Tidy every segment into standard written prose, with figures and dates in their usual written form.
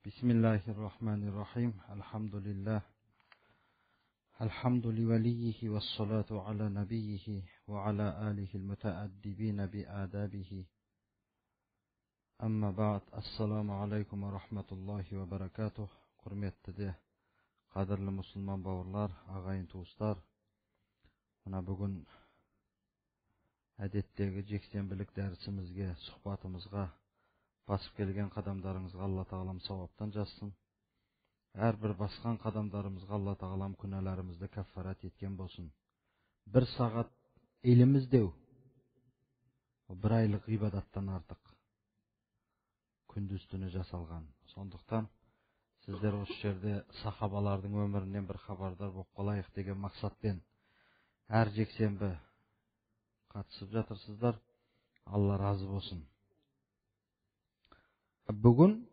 Бисмиллахир-рахманир-рахим. Альхамдулиллах. Альхамду ливалийхи вассалату аля набийхи ва аля алихи мутааддибина би адабихи. Амма бa'д. Ассаламу алейкум ва рахматуллахи ва баракатух. Құрметті де қадірлі мұсылман бауырлар, ағайын туыстар. Мына бүгін әдеттегі жексенбілік дәрісімізге, сұхбатымызға басып келген қадамдарыңызға Алла Тағалам сауаптан жазсын. Әрбір басқан қадамдарымызға Алла Тағалам күнәларымызды каффарат еткен болсын. Бір сағат ілім іздеу бір айлық ғибадаттан артық. Күндіз түні жасалған. Сондықтан сіздер осы жерде сахабалардың өмірінен бір хабардар болып қалайық деген мақсатпен әр жексенбі қатысып жатырсыздар. Алла разы болсын. Бүгін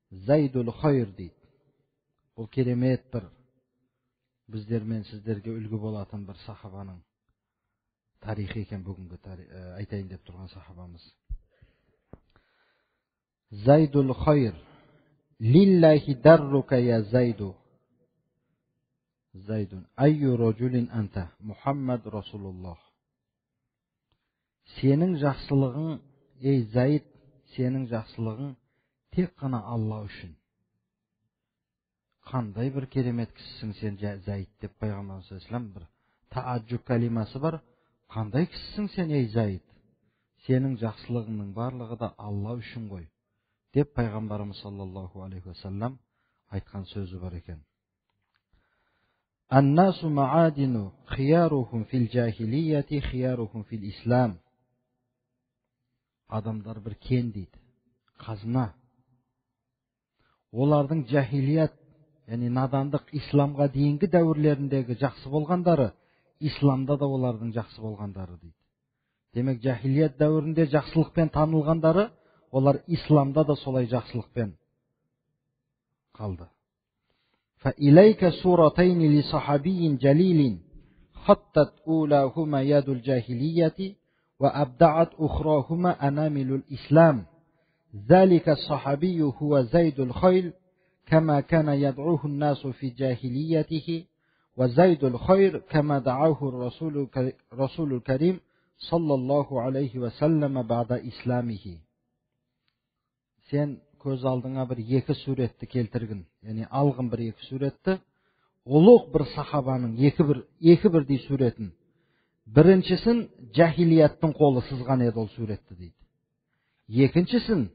Зайдул Хайр дейді. Бұл керемет бір біздер мен сіздерге үлгі болатын бір сахабаның тарихы екен бүгінгі айтайын деп тұрған сахабамыз. Зайдул Хайр. Лиллахи даррука я Зайду. Зайдун. Айю рожулин анта. Мухаммад Расулуллах. Сенің жақсылығың, ей Зайд, сенің жақсылығың тек қана Алла үшін. Қандай бір керемет кісісің сен, Зайд, деп пайғамбарымыз саллаллаху алейхи вассалам бір тааджуб калимасы бар. Қандай кісісің сен, ей Зайд? Сенің жақсылығыңның барлығы да Алла үшін ғой, деп пайғамбарымыз саллаллаху алейхи уассалам айтқан сөзі бар екен. Ан-насу маадину хиярухум фил жахилияти хиярухум фил ислам. Адамдар бір кен дейді, қазына. Олардың жахилият, яғни надандық исламға дейінгі дәуірлеріндегі жақсы болғандары, исламда да олардың жақсы болғандары дейді. Демек, жахилият дәуірінде жақсылықпен танылғандары, олар исламда да солай жақсылықпен қалды. فَإِلَيْكَ سُورَتَيْنِ لِصَحَابِيٍّ جَلِيلٍ خَطَّتْ أُولَاهُمَا يَدُ الْجَاهِلِيَّةِ وَأَبْدَعَتْ أُخْرَاهُمَا أَنَامِلُ الْإِسْلَامِ ذَلِكَ الصَّحَابِيُّ هُوَ زَيْدُ الْخَيْلِ كَمَا كَانَ يَدْعُوهُ النَّاسُ فِي جَاهِلِيَّتِهِ وَزَيْدُ الْخَيْرِ كَمَا دَعَاهُ الرَّسُولُ الْكَرِيمُ صَلَّى اللَّهُ عَلَيْهِ وَسَلَّمَ بَعْدَ إِسْلَامِهِ. Сен көз алдыңа бір екі суретті келтіргін, яғни алғын бір екі суретті, ұлық бір сахабаның екі бірдей суретін. Біріншісін жахилияттың қолы сызған еді ол суретті дейді. Екіншісін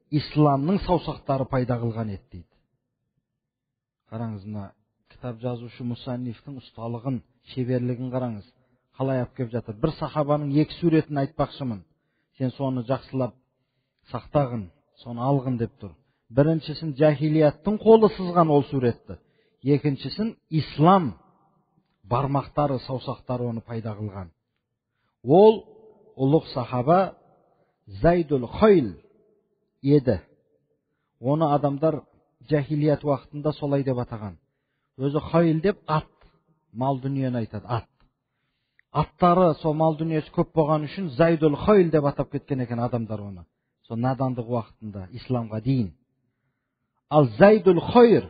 исламның саусақтары пайда қылған еді дейді. Қараңыз, мына кітап жазушы мусаннифтің ұсталығын, шеберлігін қараңыз. Қалай алып келіп жатыр. Бір сахабаның екі суретін айтпақшымын. Сен соны жақсылап сақтағын, соны алғын деп тұр. Біріншісін жахилияттың қолы сызған ол суретті. Екіншісін ислам бармақтары, саусақтары оны пайда қылған. Ол ұлық сахаба Зайдул Хайл еді. Оны адамдар жахилият уақытында солай деп атаған. Өзі хайл деп ат, мал дүниені айтады, ат. Аттары, сол мал дүниесі көп болған үшін Зайдул Хайл деп атап кеткен екен адамдар оны. Сол надандық уақытында, исламға дейін. Ал Зайдул Хайр,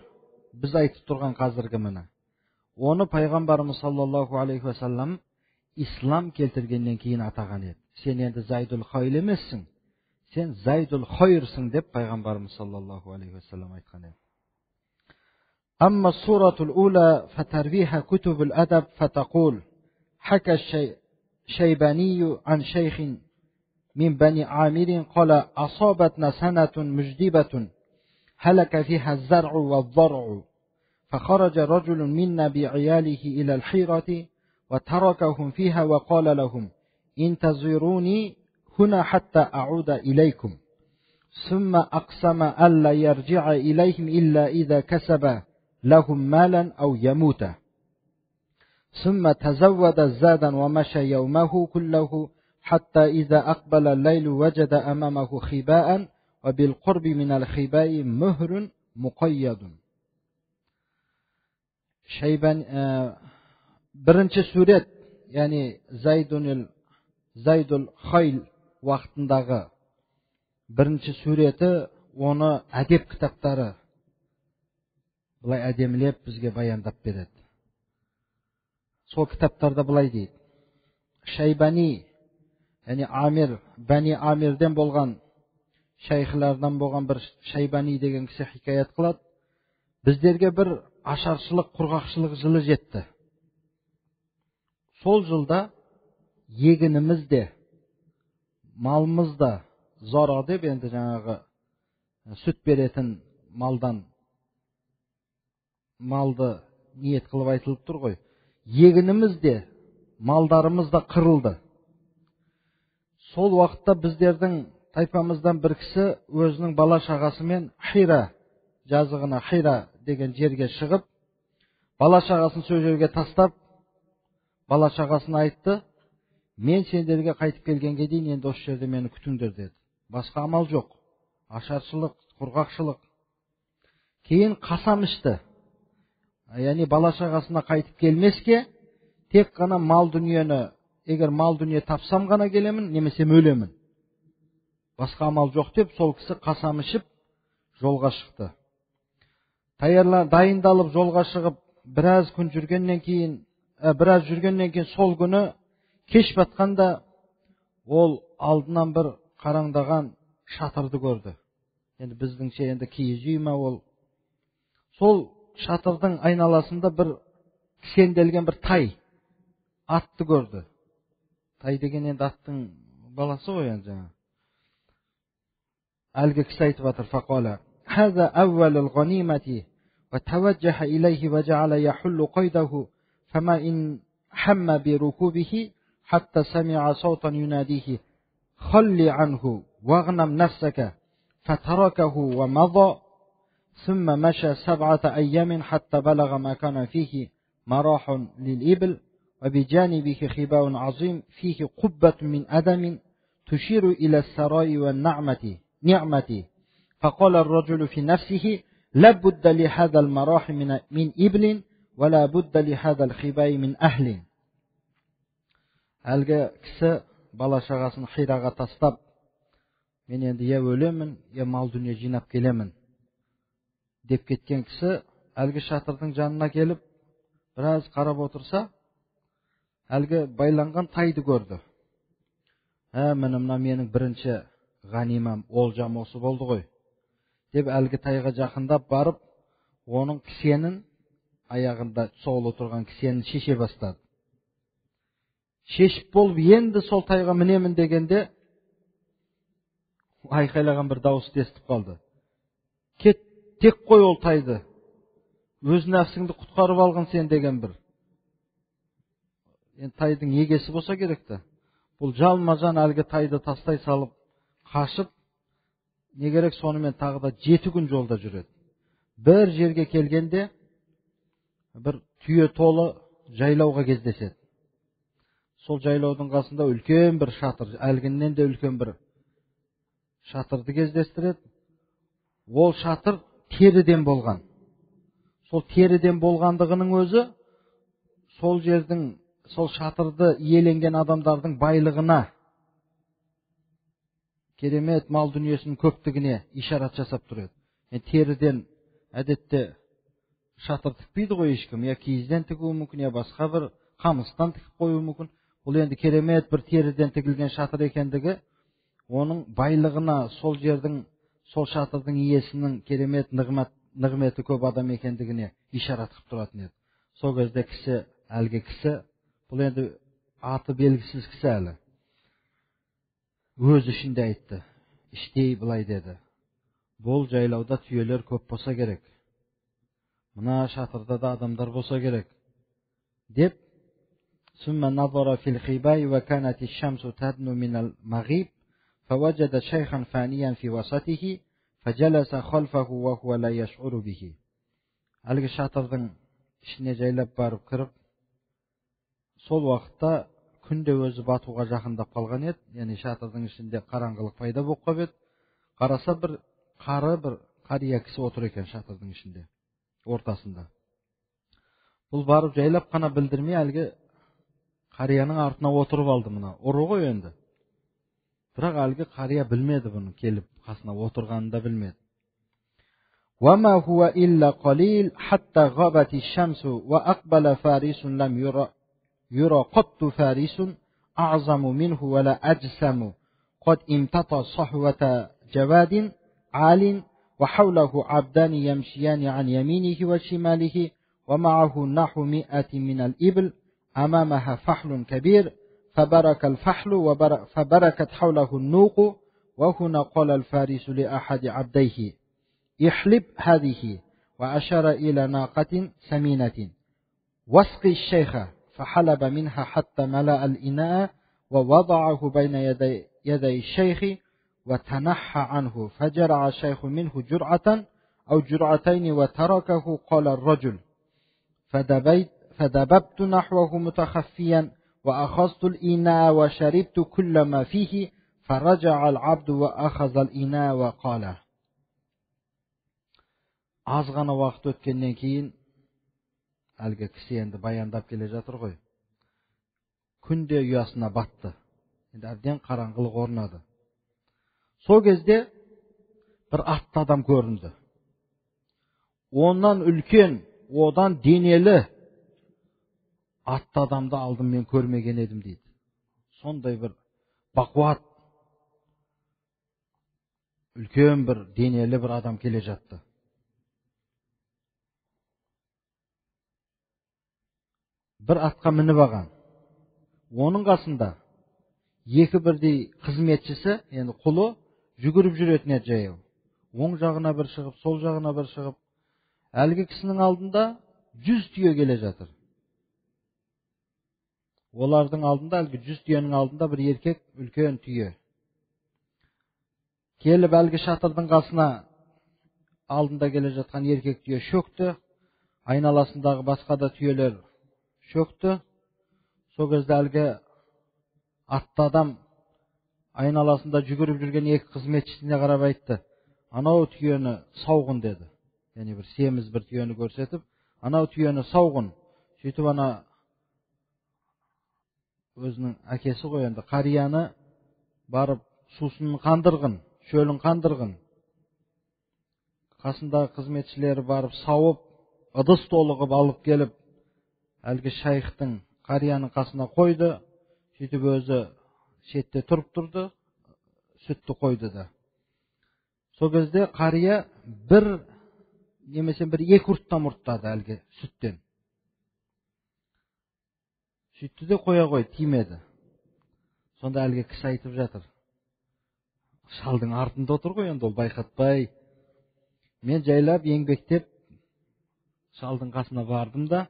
біз айтып тұрған қазіргі міне. Оны пайғамбарымыз саллаллаху алейхи уассалам ислам келтіргеннен кейін атаған еді. Сен енді Зайдул Хайл емессің, сен Зайдул Хайрсың деп пайғамбарымыз саллаллаху алейхи уассалам айтқан еді. Амма суратул ула фатарвиха кутубул адаб фатақул хака шайбани ан шейхин من بني عامر قال أصابتنا سنة مجدبة هلك فيها الزرع والضرع فخرج رجل منا بعياله إلى الحيرة وتركهم فيها وقال لهم انتظروني هنا حتى أعود إليكم ثم أقسم ألا يرجع إليهم إلا إذا كسب لهم مالا أو يموت ثم تزود زادا ومشى يومه كله حتى إذا أقبل الليل وجد أمامه خباء وبالقرب من الخباء مهر مقيد. Шайбан бірінші сурет, яғни Зайдул Хайл уақытындағы бірінші суреті Оны әдеп кітаптары былай әдемілеп бізге баяндап береді. Сол кітаптарда былай дейді. Шайбани, яғни Амир, Бәни Амирден болған, шайхлардан болған бір Шайбани деген кісі хикаят қылады. Біздерге бір ашаршылық, құрғақшылық жылы жетті. Сол жылда егініміз де, малымыз да зора деп, енді жаңағы сүт беретін малдан малды ниет қылып айтылып тұр ғой. Егініміз де, малдарымыз да қырылды. Сол уақытта біздердің тайпамыздан бір кісі өзінің бала шағасымен Хира жазығына, Хира деген жерге шығып, бала шағасын сол жерге тастап, бала шағасына айтты: мен сендерге қайтып келгенге дейін енді осы жерде мені күтіңдер деді. Басқа амал жоқ. Ашаршылық, құрғақшылық. Кейін қасам ішті. Яғни бала шағасына қайтып келмеске, тек қана мал дүниені, егер мал дүние тапсам ғана келемін, немесе өлемін. Басқа амал жоқ деп сол кісі қасам ішіп жолға шықты. Дайындалып жолға шығып, біраз күн жүргеннен кейін, біраз жүргеннен кейін сол күні кеш батқанда ол алдынан бір қараңдаған шатырды көрді. Енді біздіңше енді киіз үй ма ол? Сол шатырдың айналасында бір кісенделген бір тай атты көрді. Тай деген енді аттың баласы ғой енді жаңа. Әлгі кісі айтып жатыр: фақала хаза әуәлул ғанимати ва таваджаха илайхи ва жаала яхуллу қайдаху фама ин хамма бирукубихи хатта самиа саутан юнадихи халли анху вағнам нафсака фатаракаху ва мада ثم مشى 7 أيام حتى بلغ ما كان فيه مراح للإبل وبجانبه خباء عظيم فيه قبة من أدم تشير إلى الثراء والنعمة نعمة. فقال الرجل في نفسه: لا بد لهذا المراح من إبل ولا بد لهذا الخباء من أهل. Әлгі кісі бала шағасын Хираға тастап, мен енді я өлемін, я мал дүние жинап келемін деп кеткен кісі әлгі шатырдың жанына келіп, біраз қарап отырса, әлгі байланған тайды көрді. Міне мына менің бірінші ғанимам, олжам осы болды ғой деп әлгі тайға жақындап барып, оның кісенін, аяғында соғылы тұрған кісенін шеше бастады. Шешіп болып, енді сол тайға мінемін дегенде, айқайлаған бір дауысты естіп қалды. Кет, тек қой ол тайды, өз нәпсіңді құтқарып алғын сен деген бір. Енді тайдың егесі болса керек та. Бұл жалма-жан әлгі тайды тастай салып, қашып, не керек сонымен тағы да 7 күн жолда жүреді. Бір жерге келгенде бір түйе толы жайлауға кездеседі. Сол жайлаудың қасында үлкен бір шатыр, әлгіннен де үлкен бір шатырды кездестіреді. Ол шатыр теріден болған. Сол теріден болғандығының өзі сол жердің, сол шатырды иеленген адамдардың байлығына, керемет мал дүниесінің көптігіне ишарат жасап тұр еді. Енді теріден әдетте шатыр тікпейді ғой ешкім, я киізден тігуі мүмкін, я басқа бір қамыстан тігіп қоюы мүмкін. Бұл енді керемет бір теріден тігілген шатыр екендігі оның байлығына, сол жердің, сол шатырдың иесінің керемет нығметі көп адам екендігіне ишарат қылып тұратын еді. Сол кезде кісі, әлгі кісі, бұл енді аты белгісіз кісі әлі, өз ішінде айтты, іштей былай деді: бұл жайлауда түйелер көп болса керек, мына шатырда да адамдар болса керек деп. ثم نظر في الخباء وكانت الشمس تدنو من المغيب فوجد شيخا فانيا في وسطه فجلس خلفه وهو لا يشعر به. Әлгі шатырдың ішіне жайлап барып кіріп, сол уақытта күн де өзі батуға жақындап қалған еді, яғни шатырдың ішінде қараңғылық пайда болып қалып еді. Қараса бір қары, бір қария кісі отыр екен шатырдың ішінде, ортасында. Бұл барып жайлап қана білдірмей әлгі қарияның артына отырып алды. Мына ұры ғой енді. Бірақ әлгі қария білмеді, бұны келіп қасына отырғанын да білмеді. وما هو إلا قليل حتى غابت الشمس وأقبل فارس لم يرى قط فارس أعظم منه ولا أجسم قد امتطى صحوة جواد عال وحوله عبدان يمشيان عن يمينه وشماله ومعه نحو 100 من الإبل أمامها فحل كبير فبرك الفحل فبركت حوله النوق. وهنا قال الفارس لأحد عبديه احلب هذه وأشار إلى ناقة سمينة واسقي الشيخ فحلب منها حتى ملأ الإناء ووضعه بين يدي الشيخ وتنحى عنه فجرع الشيخ منه جرعة أو جرعتين وتركه. قال الرجل فدببت نحوه متخفيا وأخذت الإناء وشربت كل ما فيه فرجع العبد وأخذ الإناء وقال. Аз ғана уақыт өткеннен кейін әлгі кісі енді баяндап келе жатыр ғой. Күн де ұясына батты. Енді әбден қараңғылық орнады. Сол кезде бір атты адам көрінді. Онан үлкен, одан денелі атты адамды алдым мен көрмеген едім дейді. Сондай бір бақуат, үлкен бір денелі бір адам келе жатты. Бір атқа мініп алған. Оның қасында екі бірдей қызметшісі, енді құлы, жүгіріп жүретін еді жаяу. Оң жағына бір шығып, сол жағына бір шығып, әлгі кісінің алдында 100 түйе келе жатыр. Олардың алдында, әлгі 100 түйенің алдында бір еркек үлкен түйе. Келіп әлгі шатырдың қасына алдында келе жатқан еркек түйе шөкті, айналасындағы басқа да түйелер шөкті. Сол кезде әлгі атты адам айналасында жүгіріп жүрген екі қызметшісіне қарап айтты: анау түйені сауғын деді. Яғни бір семіз бір түйені көрсетіп, анау түйені сауғын. Сөйтіп ана өзінің әкесі ғой енді, қарияны барып сусынын қандырғын, шөлін қандырғын. Қасындағы қызметшілері барып сауып, ыдыс толы қып алып келіп, әлгі шайхтың, қарияның қасына қойды. Сөйтіп өзі шетте тұрып тұрды, сүтті қойды да. Сол кезде қария бір немесе бір екі ұрттам ұрттады әлгі сүттен. Сүтті де қоя қойды, тимеді. Сонда әлгі кісі айтып жатыр. Шалдың артында отыр ғой енді, ол байқатпай. Мен жайлап еңбектеп шалдың қасына бардым да,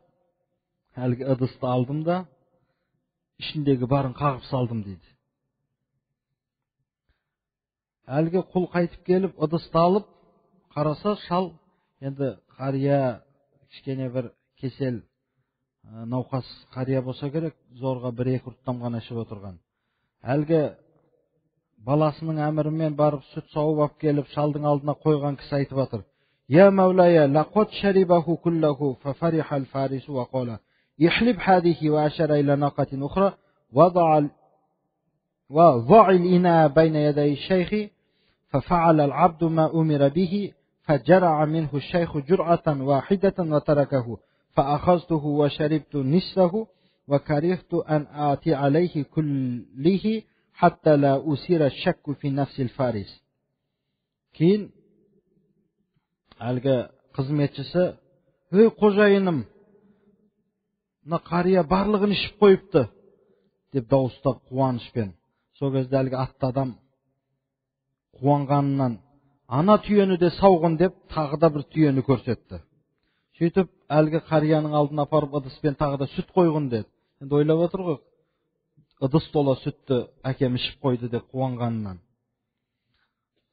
әлгі ыдысты алдым да, ішіндегі барын қағып салдым дейді. Әлгі құл қайтып келіп ыдысты алып қараса, шал енді қария кішкене бір кесел науқас қария болса керек, зорға бір екі ұрттам ғана ішіп отырған. Әлгі баласының әмірімен барып сүт сауып алып келіп шалдың алдына қойған кісі айтып жатыр: Я маулая, лақад шарибаху куллаху, фафариха аль-фарису ва қала احلب هذه وأشار إلى ناقة أخرى وضع الإناء بين يدي الشيخ ففعل العبد ما أمر به فجرع منه الشيخ جرعة واحدة وتركه فأخذته وشربت نصفه وكرهت أن آتي عليه كله حتى لا أسير الشك في نفس الفارس. Кейін әлгі қызметшісі: ей қожайыным, мына қария барлығын ішіп қойыпты деп дауыстап қуанышпен. Сол кезде әлгі атты адам қуанғанынан ана түйені де сауғын деп тағы да бір түйені көрсетті. Сөйтіп әлгі қарияның алдына апарып ыдыспен тағы да сүт қойғын деді. Енді ойлап отыр ғой, ыдыс тола сүтті әкем ішіп қойды деп қуанғанынан.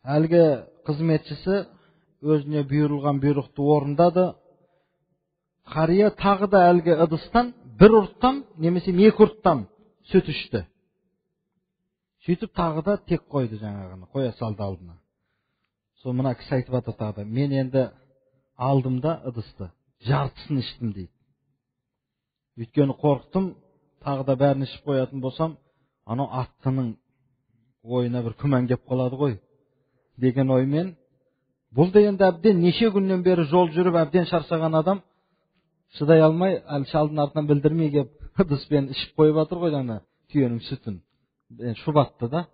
Әлгі қызметшісі өзіне бұйырылған бұйрықты орындады. Қария тағы да әлгі ыдыстан бір ұрттам немесе екі ұрттам сүт ішті. Сөйтіп тағы да тек қойды жаңағыны, қоя салды алдына. Сол мына кісі айтып жатыр тағы да, мен енді алдым да ыдысты, жартысын іштім дейді. Өйткені қорықтым, тағы да бәрін ішіп қоятын болсам, анау аттының ойына бір күмән кеп қалады ғой деген оймен Бұл да енді әбден неше күннен бері жол жүріп, әбден шаршаған адам, шыдай алмай, әлі шалдың артынан білдірмей келіп, ыдыспен ішіп қойып жатыр ғой ана түйенің сүтін. Шұбатты да.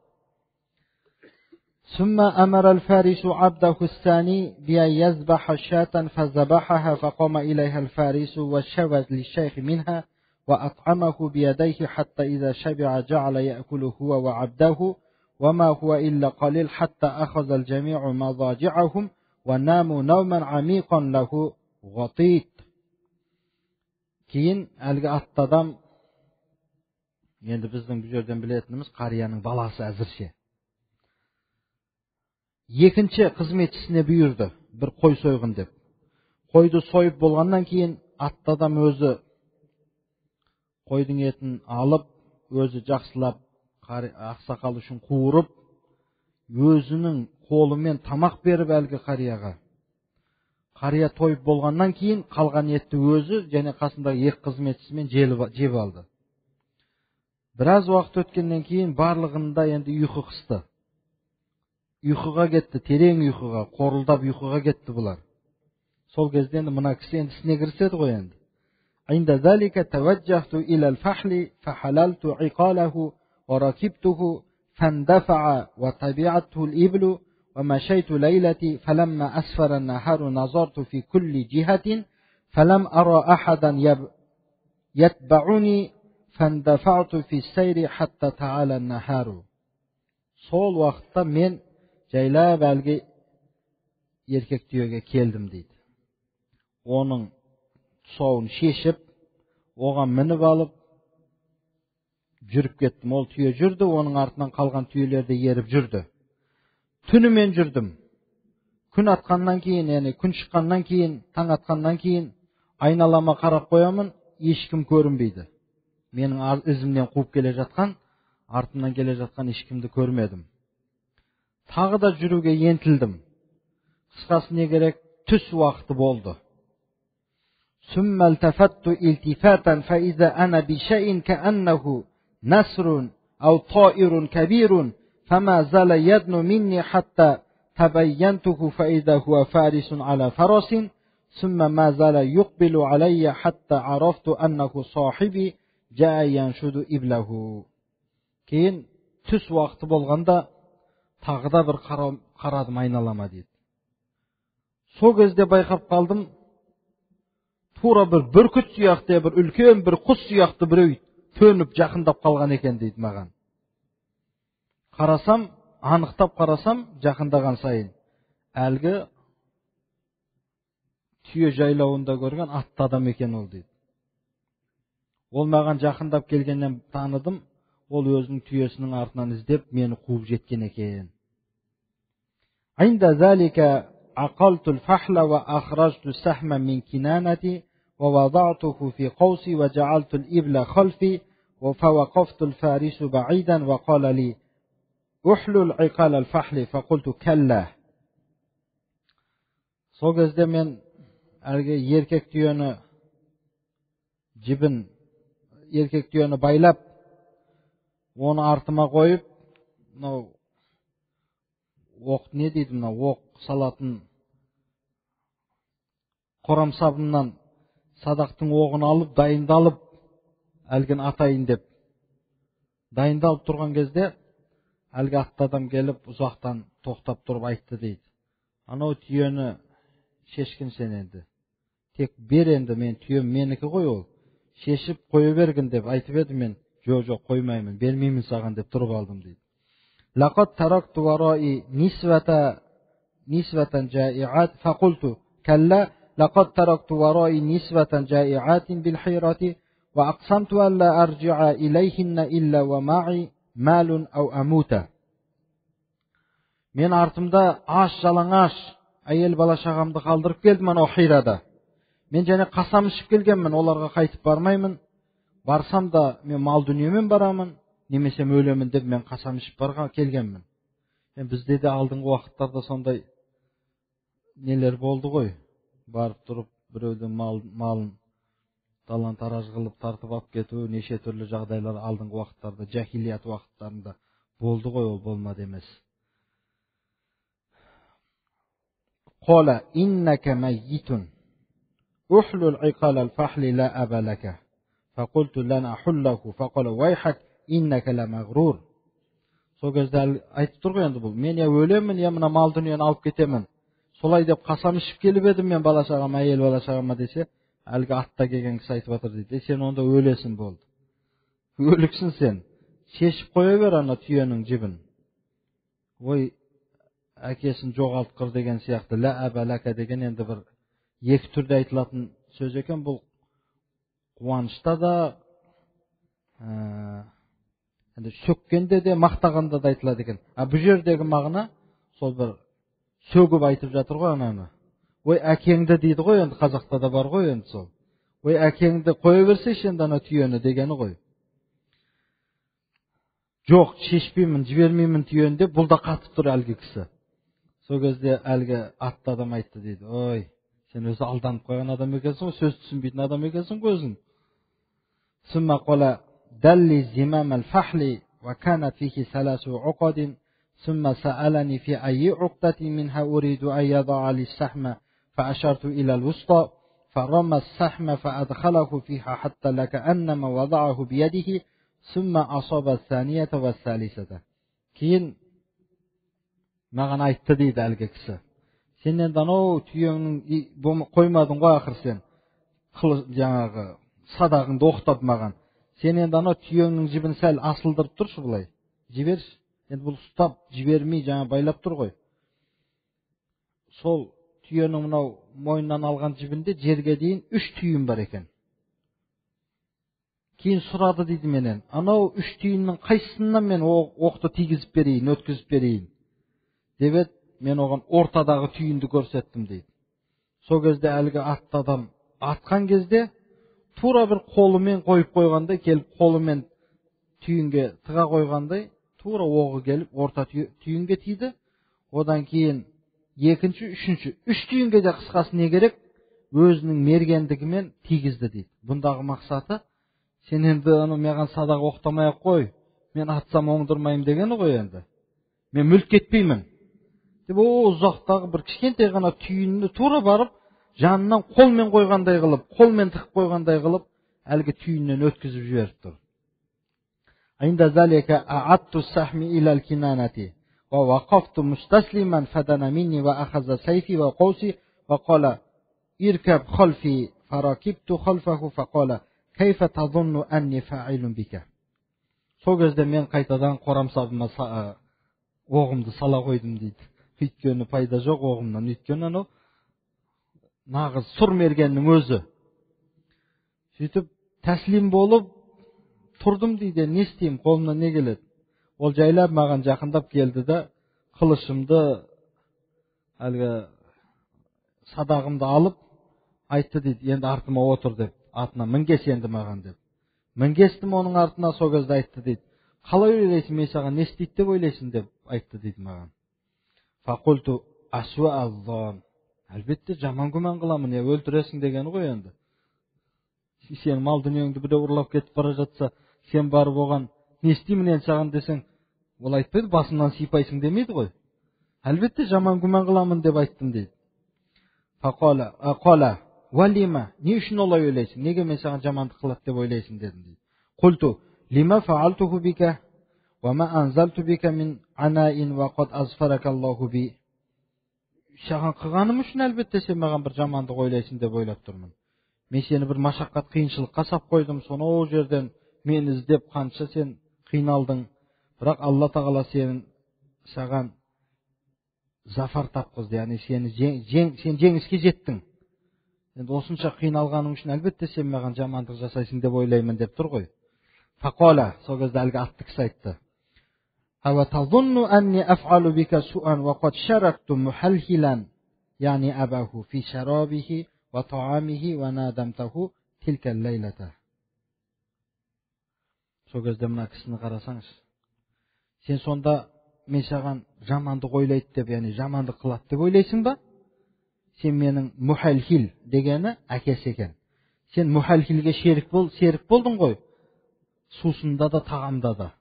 ثم أمر الفارس عبده الثاني بأن يذبح شاة فذبحها فقام إليها الفارس وشوى للشيخ منها وأطعمه بيديه حتى إذا شبع جعل يأكل هو وعبده وما هو إلا قليل حتى أخذ الجميع مضاجعهم وناموا نوما عميقا له غطيت. Кейін әлгі атты адам, енді біздің бұл жерден білетініміз қарияның баласы әзірше, екінші қызметшісіне бұйырды бір қой сойғын деп. Қойды сойып болғаннан кейін атты адам өзі қойдың етін алып, өзі жақсылап ақсақал үшін қуырып, өзінің қолымен тамақ беріп әлгі қарияға. Қария тойып болғаннан кейін қалған етті өзі және қасындағы екі қызметшісімен жеп алды. Біраз уақыт өткеннен кейін барлығында енді ұйқы қысты. Ұйқыға кетті, терең ұйқыға, қорылдап ұйқыға кетті бұлар. Сол кезде енді мына кісі енді ісіне кіріседі ғой енді. عند ذلك توجهت إلى الفحل فحللت عقاله وركبته فاندفع وتبعته الإبل ومشيت ليلتي فلما أسفر النهار نظرت في كل جهة فلم أرى أحدا يتبعني فاندفعت في السير حتى تعالى النهار. Сол уақытта мен жайлап әлгі еркек түйеге келдім дейді. Оның тұсауын шешіп, оған мініп алып жүріп кеттім. Ол түйе жүрді, оның артынан қалған түйелер де еріп жүрді. Түнімен жүрдім. Күн атқаннан кейін, яғни күн шыққаннан кейін, таң атқаннан кейін айналама қарап қоямын, ешкім көрінбейді. Менің ізімнен қуып келе жатқан, артымнан келе жатқан ешкімді көрмедім. Тағы да жүруге ентілдім. Қысқасы не керек, түс уақыты болды. ثم التفت التفاتا فإذا أنا بشيء كأنه نسر أو طائر كبير فما زال يدنو مني حتى تبينته فإذا هو فارس على فرس ثم ما زال يقبل علي حتى عرفت أنه صاحبي جاء ينشد إبله. Кейін түс уақыты болғанда тағы да бір қарадым айналама дейді. Сол кезде байқап қалдым, тура бір бүркіт сияқты, бір үлкен бір құс сияқты біреу төніп жақындап қалған екен дейді маған. Қарасам, анықтап қарасам, жақындаған сайын әлгі түйе жайлауында көрген атты адам екен ол дейді. Ол маған жақындап келгеннен таныдым, ол өзінің түйесінің артынан іздеп мені қуып жеткен екен. عند ذلك عقلت الفحل وأخرجت السهم من كنانتي ووضعته في قوسي وجعلت الإبل خلفي فوقفت الفارس بعيدا وقال لي أحلل عقال الفحل فقلت كلا. Сол кезде мен әлгі еркек түйені жібін, еркек түйені байлап, оны артыма қойып, мынау оқ не дейді, мынау оқ салатын қорамсабымнан садақтың оғын алып, дайындалып, әлгін атайын деп дайындалып тұрған кезде әлгі атты адам келіп ұзақтан тоқтап тұрып айтты дейді. Анау түйені шешкін сен енді. Тек бер енді, мен түйем менікі ғой ол. Шешіп қоя бергін деп айтып еді, мен жоқ, жоқ, қоймаймын, бермеймін саған деп тұрып алдым дейді. لقد تركت ورائي نسوة جائعات فقلت كلا لقد تركت ورائي نسوة جائعات بالحيرة وأقسمت ألا أرجع إليهن إلا ومعي مال أو أموت. Мен артымда аш жалаңаш әйел бала шағамды қалдырып келдім анау Хирада. Мен және қасам ішіп келгенмін, оларға қайтып бармаймын. Барсам да мен мал дүниемен барамын, немесе өлемін деп мен қасам ішіп барған келгенмін. Енді бізде де алдыңғы уақыттарда сондай нелер болды ғой. Барып тұрып біреудің малын талан-тараж қылып тартып алып кету, неше түрлі жағдайлар алдыңғы уақыттарда, жахилият уақыттарында болды ғой, ол болмады емес. قال إنك ميت احلل عقال الفحل لا أبا لك فقلت لن أحله فقال ويحك إنك لمغرور. Сол кезде айтып тұр ғой енді бұл, мен я өлемін, я мына мал дүниені алып кетемін. Солай деп қасам ішіп келіп едім мен бала шағама, әйел бала шағама десе, әлгі атта келген кісі айтып жатыр дейді, сен онда өлесің болды. Өліксің сен. Шешіп қоя бер ана түйенің жібін. Ой, әкесін жоғалтқыр деген сияқты, лә әбә ләкә деген енді бір екі түрде айтылатын сөз екен. Бұл қуанышта да, енді сөккенде де, мақтағанда да айтылады екен. А бұл жердегі мағына сол бір сөгіп айтып жатыр ғой ананы. Ой, әкеңді дейді ғой енді, қазақта да бар ғой енді сол. Ой, әкеңді қоя берсейші енді ана түйені дегені ғой. Жоқ, шешпеймін, жібермеймін түйені деп, бұл да қатып тұр әлгі кісі. Сол кезде әлгі атты адам айтты дейді, ой, сен өзі алданып қойған адам екенсің ғой, сөз түсінбейтін адам екенсің ғой өзің. Сүммә қала دل زمام الفحل وكانت فيه ثلاث عقد ثم سألني في أي عقدة منها أريد أن يضع لي السهم فأشرت إلى الوسطى فرمى السهم فأدخله فيها حتى لكأنما وضعه بيده ثم أصاب الثانية والثالثة. Кейін маған айтты дейді әлгі кісі, сен енді анау түйеңнің қоймадың ғой ақыры, сен жаңағы садағыңды оқтап маған, сен енді анау түйеңнің жібін сәл асылдырып тұршы былай, жіберші. Енді бұл ұстап жібермей жаңа байлап тұр ғой. Сол түйенің мынау мойнынан алған жібінде жерге дейін 3 түйін бар екен. Кейін сұрады дейді менен, анау 3 түйіннің қайсысынан мен оқты тигізіп берейін, өткізіп берейін деп еді, мен оған ортадағы түйінді көрсеттім дейді. Сол кезде әлгі атты адам атқан кезде тура бір қолымен қойып қойғандай, келіп қолымен түйінге тыға қойғандай, тура оғы келіп орта түйінге тиді. Одан кейін екінші, үшінші, үш түйінге де қысқасы не керек, өзінің мергендігімен тигізді дейді. Бұндағы мақсаты, сен енді аны маған садақ оқтамай ақ қой, мен атсам оңдырмаймын дегені ғой енді. Мен мүлт кетпеймін деп, о ұзақтағы бір кішкентай ғана түйінді тура барып жанынан қолмен қойғандай қылып, қолмен тығып қойғандай қылып, әлгі түйіннен өткізіп жіберіп тұр. عند ذلك أعدت السهم إلى الكنانة ووقفت مستسلما فدنا مني وأخذ سيفي وقوسي وقال اركب خلفي فركبت خلفه فقال كيف تظن أني فاعل بك. Сол кезде мен қайтадан қорамсабыма оғымды сала қойдым дейді. Өйткені пайда жоқ оғымнан, өйткені анау нағыз сұр мергеннің өзі. Сөйтіп тәслим болып тұрдым дейді, не істеймін, қолымнан не келеді. Ол жайлап маған жақындап келді да, қылышымды, әлгі садағымды алып айтты дейді, енді артыма отыр деп, атына мінгес енді маған деп. Мінгестім оның артына, сол кезде айтты дейді, қалай ойлайсың, мен саған не істейді деп ойлайсың деп айтты дейді маған. Фақулту асуа аллан. Әлбетте жаман күмән қыламын, я өлтіресің дегені ғой енді. Сенің мал дүниеңді біреу ұрлап кетіп бара жатса, сен барып оған не істеймін енді саған десең, ол айтпайды, басымнан сипайсың демейді ғой. Әлбетте жаман күмән қыламын деп айттым дейді. Фақала ақала уалима, не үшін олай ойлайсың? Неге мен саған жамандық қылады деп ойлайсың дедім дейді. Құлту лима фаалтуху бика уа ма анзалту бика мин анаин уа қад азфаракаллаху би. Саған қылғаным үшін әлбетте сен маған бір жамандық ойлайсың деп ойлап тұрмын. Мен сені бір машақат қиыншылыққа сап қойдым, сонау жерден мені іздеп қанша сен қиналдың. Бірақ Алла Тағала сенің саған зафар тапқызды, яғни сені сен жеңіске жеттің. Енді осынша қиналғаның үшін әлбетте сен маған жамандық жасайсың деп ойлаймын деп тұр ғой. Фақала, сол кезде әлгі атты кісі айтты. Ауа тазунну анни аф'алу бика су'ан ва қад шаракту мухалхилан, яғни абаху фи шарабихи ва таамихи ва надамтаху тилка лейлата. Сол кезде мына кісіні қарасаңыз, сен сонда мен саған жамандық ойлайды деп, яғни жамандық қылады деп ойлайсың ба? Сен менің мухалхил дегені әкесі екен. Сен мухалхилге серік болдың ғой. Сусында да, тағамда да.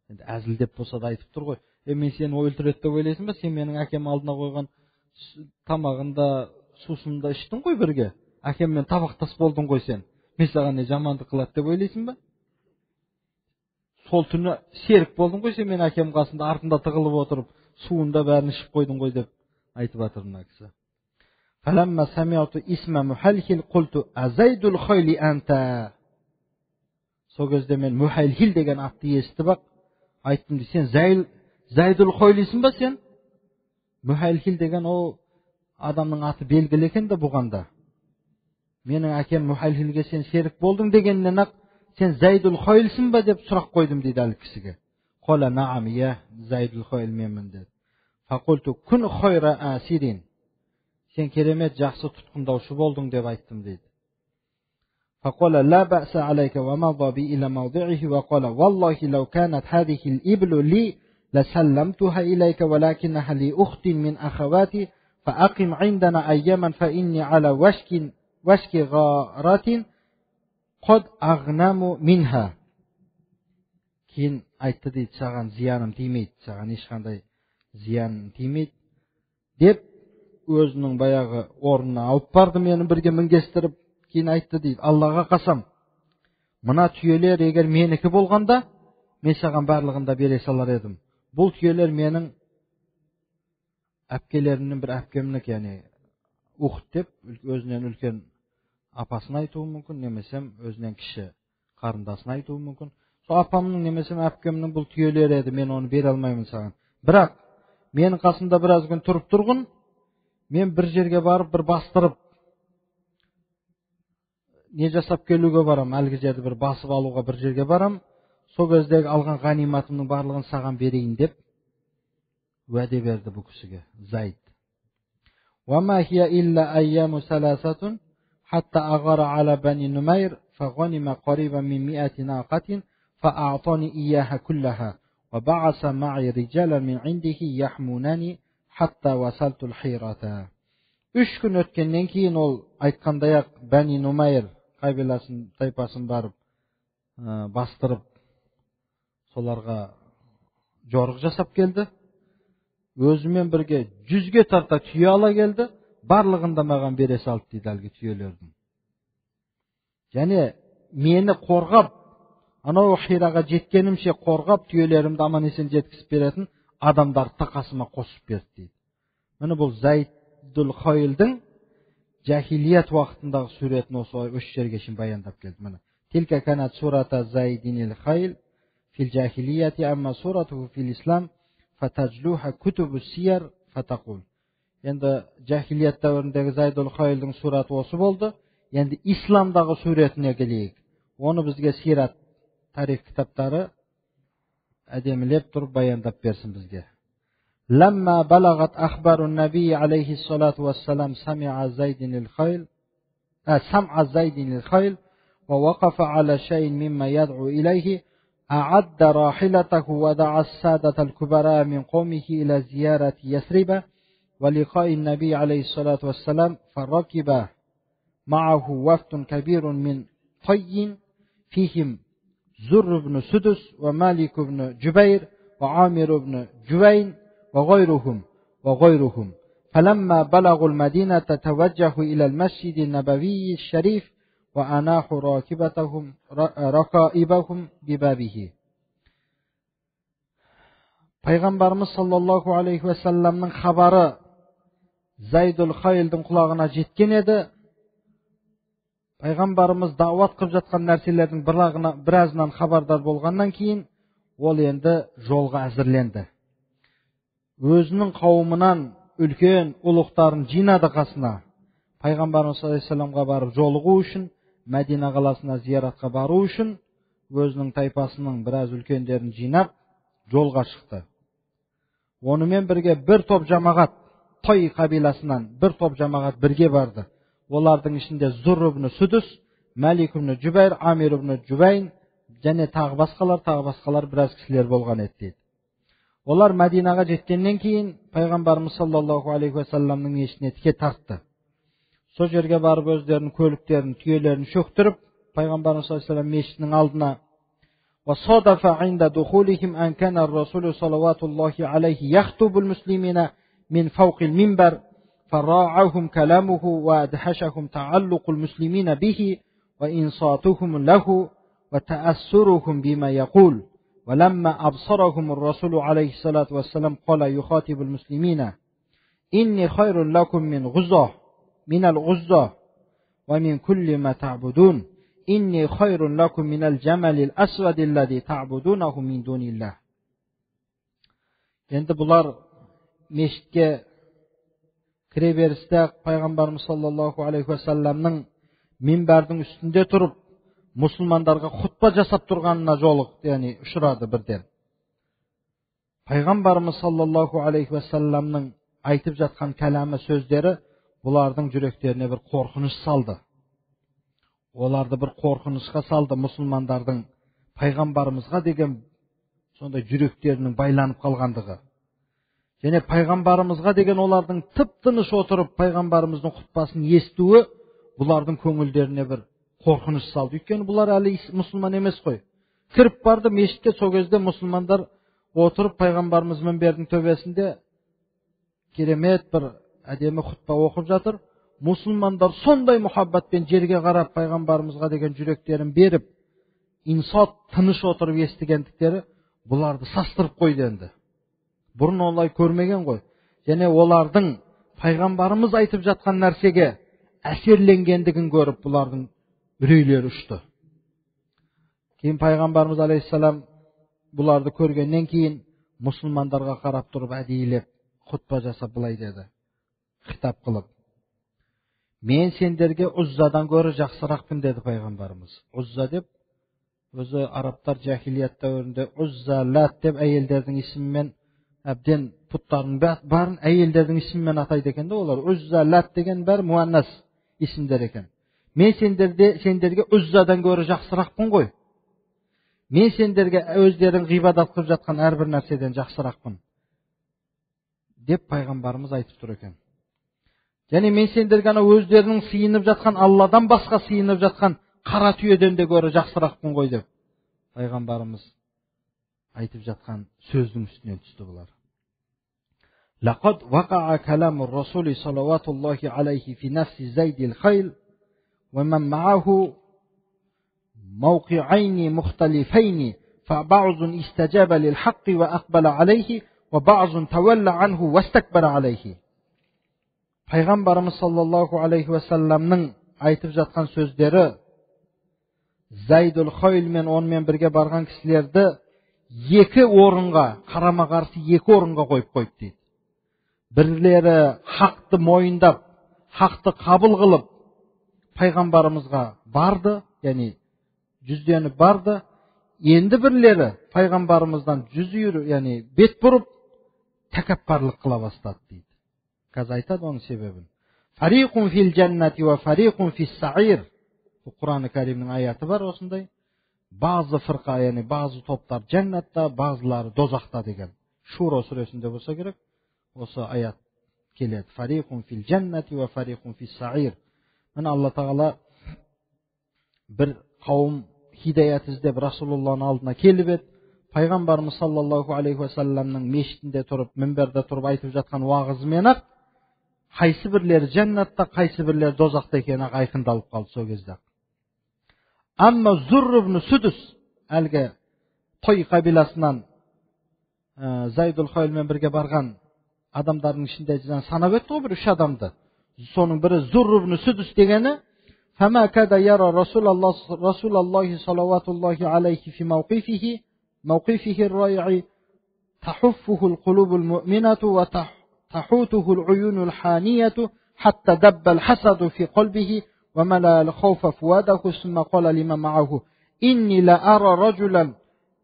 Енді әзілдеп болса да айтып тұр ғой. Мен сені өлтіреді деп ойлайсың ба? Сен менің әкем алдына қойған Тамағында, сусын да іштің ғой бірге. Әкеммен табақтас болдың ғой сен. Мен саған не жамандық қылады деп ойлайсың ба? Сол түні серік болдың ғой сен, мен әкем қасында артында тығылып отырып, суын да бәрін ішіп қойдың ғой деп айтып жатыр мына кісі. Сол кезде мен Мухайлхил деген атты естіп ақ айттым, сен Зайдул Хойлисің ба сен? Мухайлхил деген ол адамның аты белгілі екен да бұған да. Менің әкем Мухайлхилге сен серік болдың дегеннен ақ сен Зайдул Хойлсің ба деп сұрақ қойдым дейді әлгі кісіге. Қола наам, иә, Зайдул Хойл менмін деді. Фақулту күн хойра асирин. Сен керемет жақсы тұтқындаушы болдың деп айттым дейді. فقال لا بأس عليك ومضى بي إلى موضعه وقال والله لو كانت هذه الإبل لي لسلمتها إليك ولكنها لأخت من أخواتي فأقم عندنا أياما فإني على وشك غارة قد أغنم منها. Кейін айтты дейді, саған зияным тимейді, саған ешқандай зияным тимейді деп өзінің баяғы орнына алып барды, мені бірге мінгестіріп. Кейін айтты дейді, Аллаға қасам, мына түйелер егер менікі болғанда, мен саған барлығын да бере салар едім. Бұл түйелер менің әпкелерімнің бір әпкемнікі, яғни Ухт деп өзінен үлкен апасын айтуы мүмкін, немесе өзінен кіші қарындасын айтуы мүмкін. Сол апамның немесе әпкемнің бұл түйелері еді, мен оны бере алмаймын саған. Бірақ менің қасымда біраз күн тұрып тұрғын, мен бір жерге барып бір бастырып не жасап келуге барам, әлгі жерді бір басып алуға бір жерге барам, сол кездегі алған ғаниматымның барлығын саған берейін деп уәде берді бұл кісіге Зайд. وما هي إلا أيام ثلاثة حتى أغار على بني نمير فغنم قريبا من 100 ناقة فأعطاني إياها كلها وبعث معي رجالا من عنده يحمونني حتى وصلت الحيرة. 3 күн өткеннен кейін ол айтқандай-ақ Бәни Нумайр қабиласын, тайпасын барып бастырып, соларға жорық жасап келді. Өзімен бірге 100-ге тарта түйе ала келді, барлығын да маған бере салды дейді әлгі түйелердің. Және мені қорғап, анау Хираға жеткенімше қорғап, түйелерімді аман есен жеткізіп беретін адамдарды та қасыма қосып берді дейді. Міне бұл Зайдул Хойлдың жахилият уақытындағы суретін осы жерге шейін баяндап келді. Міне тилка канат сурата Зайдинил Хайл фил жахилияти амма суратуху фил ислам фатажлуха кутубу сияр фатақул. Енді жахилият дәуіріндегі Зайдул Хойлдың сураты осы болды. Енді исламдағы суретіне келейік. Оны бізге сират, тарих кітаптары әдемілеп тұрып баяндап берсін бізге. لما بلغت أخبار النبي عليه الصلاة والسلام سمع زيد الخيل ووقف على شيء مما يدعو إليه أعد راحلته ودعا السادة الكبراء من قومه إلى زيارة يثرب ولقاء النبي عليه الصلاة والسلام فركب معه وفد كبير من طي فيهم زر بن سدس ومالك بن جبير وعامر بن جوين وغيرهم فلما بلغوا المدينة توجهوا إلى المسجد النبوي الشريف وأناحوا ركائبهم ببابه. Пайғамбарымыз саллаллаху алейхи уассаламның хабары Зайдул Хайлдың құлағына жеткен еді. Пайғамбарымыз дауат қылып жатқан нәрселердің біразынан хабардар болғаннан кейін ол енді жолға әзірленді. Өзінің қауымынан үлкен ұлықтарын жинады қасына. Пайғамбарымыз саллаллаху алейхи уассаламға барып жолығу үшін, Мәдина қаласына зияратқа бару үшін өзінің тайпасының біраз үлкендерін жинап жолға шықты. Онымен бірге бір топ жамағат, Той қабиласынан бір топ жамағат бірге барды. Олардың ішінде Зур ибн Судус, Мәлик ибн Жубайр, Амир ибн Жубайн және тағы басқалар біраз кісілер болған еді дейді. Олар Мәдинаға жеткеннен кейін Пайғамбарымыз саллаллаху алейхи уассаламның мешітіне тіке тартты. Сол жерге барып өздерінің көліктерін, түйелерін шөктіріп, Пайғамбарымыз саллаллаху алейхи уассалам мешітінің алдына وصادف عند دخولهم أن كان الرسول صلوات الله عليه يخطب المسلمين من فوق المنبر فراعهم كلامه وأدهشهم تعلق المسلمين به وإنصاتهم له وتأثرهم بما يقول. ولما أبصرهم الرسول عليه الصلاة والسلام قال يخاطب المسلمين: إني خير لكم من العزى ومن كل ما تعبدون، إني خير لكم من الجمل الأسود الذي تعبدونه من دون الله. Енді бұлар мешітке кіре берісте пайғамбарымыз саллаллаху алейхи уассаламның мінбәрдің үстінде тұрып мұсылмандарға хутба жасап тұрғанына жолықты, яғни ұшырады бірден. Пайғамбарымыз саллаллаху алейхи уассаламның айтып жатқан кәламы, сөздері бұлардың жүректеріне бір қорқыныш салды. Оларды бір қорқынышқа салды мұсылмандардың пайғамбарымызға деген сондай жүректерінің байланып қалғандығы. Және пайғамбарымызға деген олардың тып-тыныш отырып пайғамбарымыздың хутбасын естуі бұлардың көңілдеріне бір қорқыныш салды. Өйткені бұлар әлі мұсылман емес қой. Кіріп барды мешітке, сол кезде мұсылмандар отырып пайғамбарымыз мінбердің төбесінде керемет бір әдемі хутба оқып жатыр. Мұсылмандар сондай мұхаббатпен жерге қарап пайғамбарымызға деген жүректерін беріп, инсат тыныш отырып естігендіктері бұларды састырып қойды енді. Бұрын олай көрмеген ғой. Және олардың пайғамбарымыз айтып жатқан нәрсеге әсерленгендігін көріп бұлардың үрейлері ұшты. Кейін пайғамбарымыз алейхиссалам бұларды көргеннен кейін мұсылмандарға қарап тұрып әдейілеп хутба жасап былай деді, хитап қылып: мен сендерге Ұззадан гөрі жақсырақпын деді пайғамбарымыз. Ұзза деп өзі арабтар жахилият дәуірінде Ұзза, Лат деп әйелдердің исімімен әбден пұттардың барын әйелдердің исімімен атайды екен де олар. Ұзза, Лат деген бәрі муаннас исімдер екен. Мен сендерге Ұззадан гөрі жақсырақпын ғой. Мен сендерге өздерің ғибадат қылып жатқан әрбір нәрседен жақсырақпын деп пайғамбарымыз айтып тұр екен. Және мен сендерге ана өздерінің сыйынып жатқан Алладан басқа сыйынып жатқан қара түйеден де гөрі жақсырақпын ғой деп пайғамбарымыз айтып жатқан сөздің үстінен түсті бұлар. لقد وقع كلام الرسول صلوات الله عليه في نفس زيد الخيل ومن معه موقعين مختلفين، فبعض استجاب للحق وأقبل عليه وبعض تولى عنه واستكبر عليه. Пайғамбарымыз саллаллаху алейхи уассаламның айтып жатқан сөздері Зайдул Хойл мен онымен бірге барған кісілерді екі орынға, қарама-қарсы екі орынға қойып қойды дейді. Бірлері хақты мойындап, хақты қабыл қылып пайғамбарымызға барды, яғни жүзденіп барды. Енді бірлері пайғамбарымыздан жүз үйір, яғни бет бұрып тәкаппарлық қыла бастады дейді. Қазір айтады оның себебін. Фариқун фил жәннати уа фариқун фис саир. Бұл Құран Кәрімнің аяты бар осындай. Базы фырқа, яғни базы топтар жәннатта, базылары дозақта деген. Шуро сүресінде болса керек, осы аят келеді. Фариқун фил жәннати уа фариқун фис саир. Міне Алла Тағала бір қауым хидаят іздеп Расулулланың алдына келіп еді. Пайғамбарымыз саллаллаху алейхи уассаламның мешітінде тұрып, мінберде тұрып айтып жатқан уағызымен ақ қайсы бірлері жәннатта, қайсы бірлері дозақта екені айқындалып қалды сол кезде. Амма Зурр ибн Судус, әлгі Той қабиласынан Зайдул Хойлмен бірге барған адамдардың ішінде санап өтті ғой бір үш адамды. Соның бірі Зурр ибн Судус дегені, فما كاد يرى رسول الله صلوات الله عليه في موقفه الرائع تحفه القلوب المؤمنة وتحوته العيون الحانية حتى دب الحسد في قلبه وملأ الخوف فؤاده ثم قال لمن معه إني لا أرى رجلا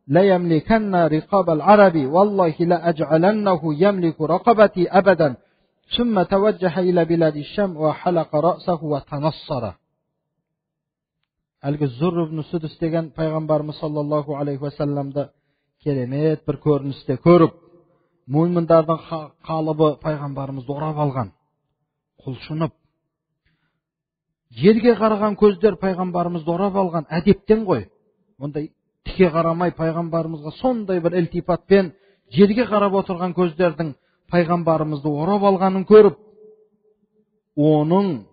لا يملكن رقاب العرب والله لا أجعلنه يملك رقبتي أبدا ثم توجه إلى بلاد الشام وحلق رأسه وتنصر. Әлгі Зурр ибн Судус деген пайғамбарымыз саллаллаху алейхи уассаламды керемет бір көріністе көріп, муминдардың қалыбы пайғамбарымызды орап алған, құлшынып, жерге қараған көздер пайғамбарымызды орап алған әдептен ғой. Ондай тіке қарамай пайғамбарымызға сондай бір ілтипатпен жерге қарап отырған көздердің пайғамбарымызды орап алғанын көріп, оның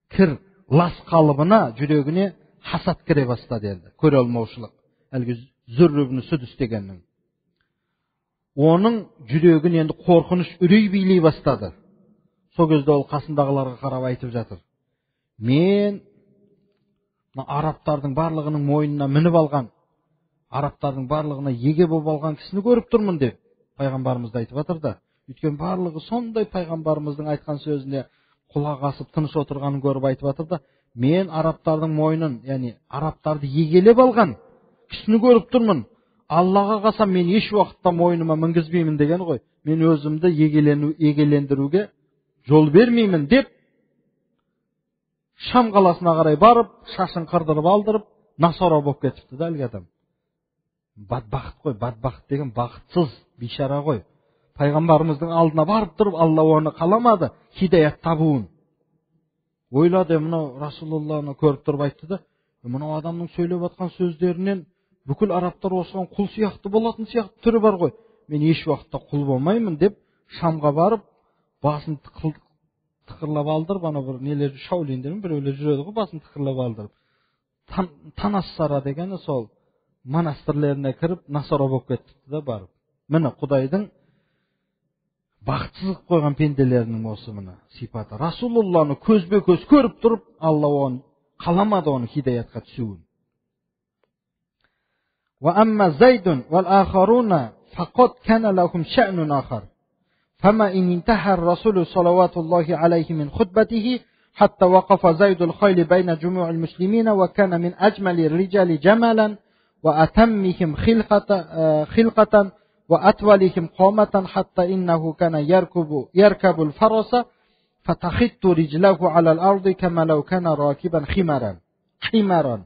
кір лас қалыбына, жүрегіне хасад кіре бастады енді, көре алмаушылық. Әлгі Зүрр ибн Сүдіс дегеннің. Оның жүрегін енді қорқыныш, үрей билей бастады. Сол кезде ол қасындағыларға қарап айтып жатыр: мен арабтардың барлығының мойнына мініп алған, арабтардың барлығына еге болып алған кісіні көріп тұрмын деп пайғамбарымызды айтып жатыр да. Өйткені барлығы сондай пайғамбарымыздың айтқан сөзіне құлақ асып тыныш отырғанын көріп айтып жатыр да. Мен арабтардың мойнын, яғни арабтарды егелеп алған кісіні көріп тұрмын. Аллаға қасам, мен еш уақытта мойныма мінгізбеймін деген ғой. Мен өзімді егелендіруге жол бермеймін деп Шам қаласына қарай барып, шашын қырдырып алдырып, насара болып кетіпті да әлгі адам. Бадбақыт қой, бадбақыт деген бақытсыз бейшара ғой. Пайғамбарымыздың алдына барып тұрып, Алла оны қаламады хидаят табуын. Ойлады, мынау Расулалланы көріп тұрып айтты да, мынау адамның сөйлеп жатқан сөздерінен бүкіл арабтар осыған құл сияқты болатын сияқты түрі бар ғой. Мен еш уақытта құл болмаймын деп Шамға барып, басын тықырлап алдырып, ана бір нелер шаулиндер ме біреулер жүреді ғой, басын тықырлап алдырып. Танассара дегені сол монастырлеріне кіріп, насара болып кетті да барып. Міне Құдайдың бақытсыз қылып қойған пенделерінің осы міне сипаты. Расулалланы көзбе көз көріп тұрып, Алла оны қаламады, оны хидаятқа түсуін. وأما زيد والآخرون فقد كان لهم شأن آخر. فما إن انتهى الرسول صلوات الله عليه من خطبته حتى وقف زيد الخيل بين جموع المسلمين، وكان من أجمل الرجال جمالا وأتمهم خلقة وأطولهم قامة، حتى إنه كان يركب الفرس فتخط رجله على الأرض كما لو كان راكبا حمارا.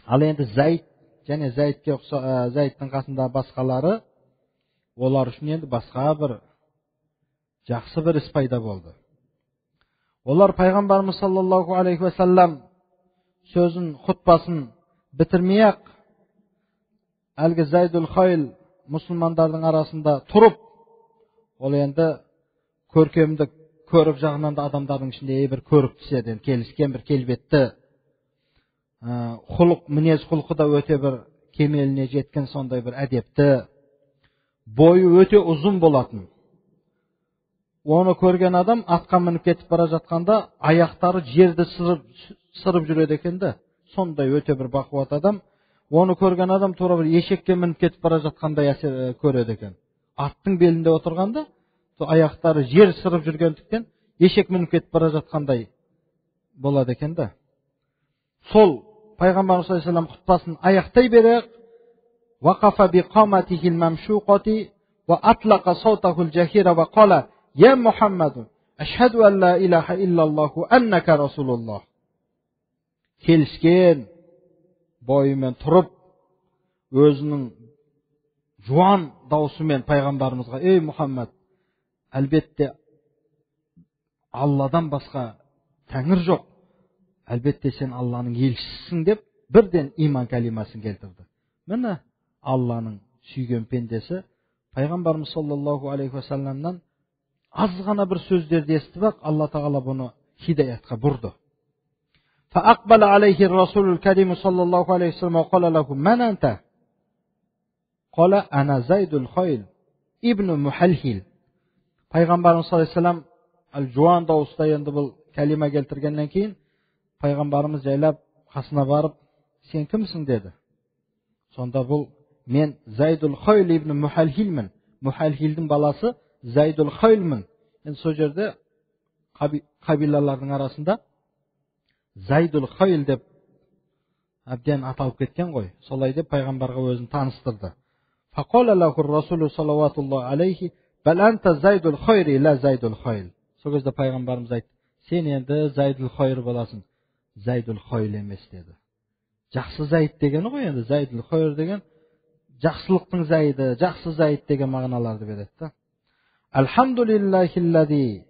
Ал енді Зайд және Зайдке Зайдтың қасында басқалары, олар үшін енді басқа бір жақсы бір іс пайда болды. Олар пайғамбарымыз саллаллаху алейхи уассалам сөзін, хутбасын бітірмей-ақ, әлгі Зайдул Хайл мұсылмандардың арасында тұрып, ол енді көркемдік көріп жағынан да адамдардың ішінде бір көріп түседі, енді келіскен бір келбетті, құлық, мінез құлқы да өте бір кемеліне жеткен сондай бір әдепті, бойы өте ұзын болатын. Оны көрген адам атқа мініп кетіп бара жатқанда аяқтары жерді сырып жүреді екен да. Сондай өте бір бақуат адам. Оны көрген адам тура бір ешекке мініп кетіп бара жатқандай әсер көреді екен. Аттың белінде отырғанда аяқтары жер сырып жүргендіктен ешек мініп кетіп бара жатқандай болады екен да. Сол пайғамбарымыз саллаллаху алейхи вассалам хутбасын аяқтай бере, وقف بقامته الممشوقة وأطلق صوته الجهير وقال: يا محمد أشهد أن لا إله إلا الله أنك رسول الله. Келіскен бойымен тұрып, өзінің жуан даусымен пайғамбарымызға: ей Мұхаммад, әлбетте Алладан басқа тәңір жоқ, әлбетте сен Алланың елшісісің деп бірден иман кәлимасын келтірді. Міне Алланың сүйген пендесі пайғамбарымыз саллаллаху алейхи уассаламнан аз ғана бір сөздерді естіп-ақ Алла тағала бұны хидаятқа бұрды. فأقبل عليه الرسول الكريم صلى الله عليه وسلم وقال له: من أنت؟ قال: أنا زيد الخيل ابن محلهل. Пайғамбарымыз саллаллаху алейхи вассалам жуан дауыста енді бұл кәлима келтіргеннен кейін пайғамбарымыз жайлап қасына барып, сен кімсің деді. Сонда бұл: мен Зайдул Хайл ибн Мухалхилмін, Мухалхилдің баласы Зайдул Хайлмін. Енді сол жерде қабилалардың арасында Зайдул Хайл деп әбден аталып кеткен ғой. Солай деп пайғамбарға өзін таныстырды. فقال له الرسول صلوات الله عليه: بل أنت زيد الخير لا زيد الخيل. Сол кезде пайғамбарымыз айтты: сен енді Зайдул Хайр боласың, Зайдул Хайл емес деді. Жақсы Зайд дегені ғой енді, Зайдул Хайр деген жақсылықтың зайды, жақсы зайд деген мағыналарды береді да. Альхамдулиллахиллади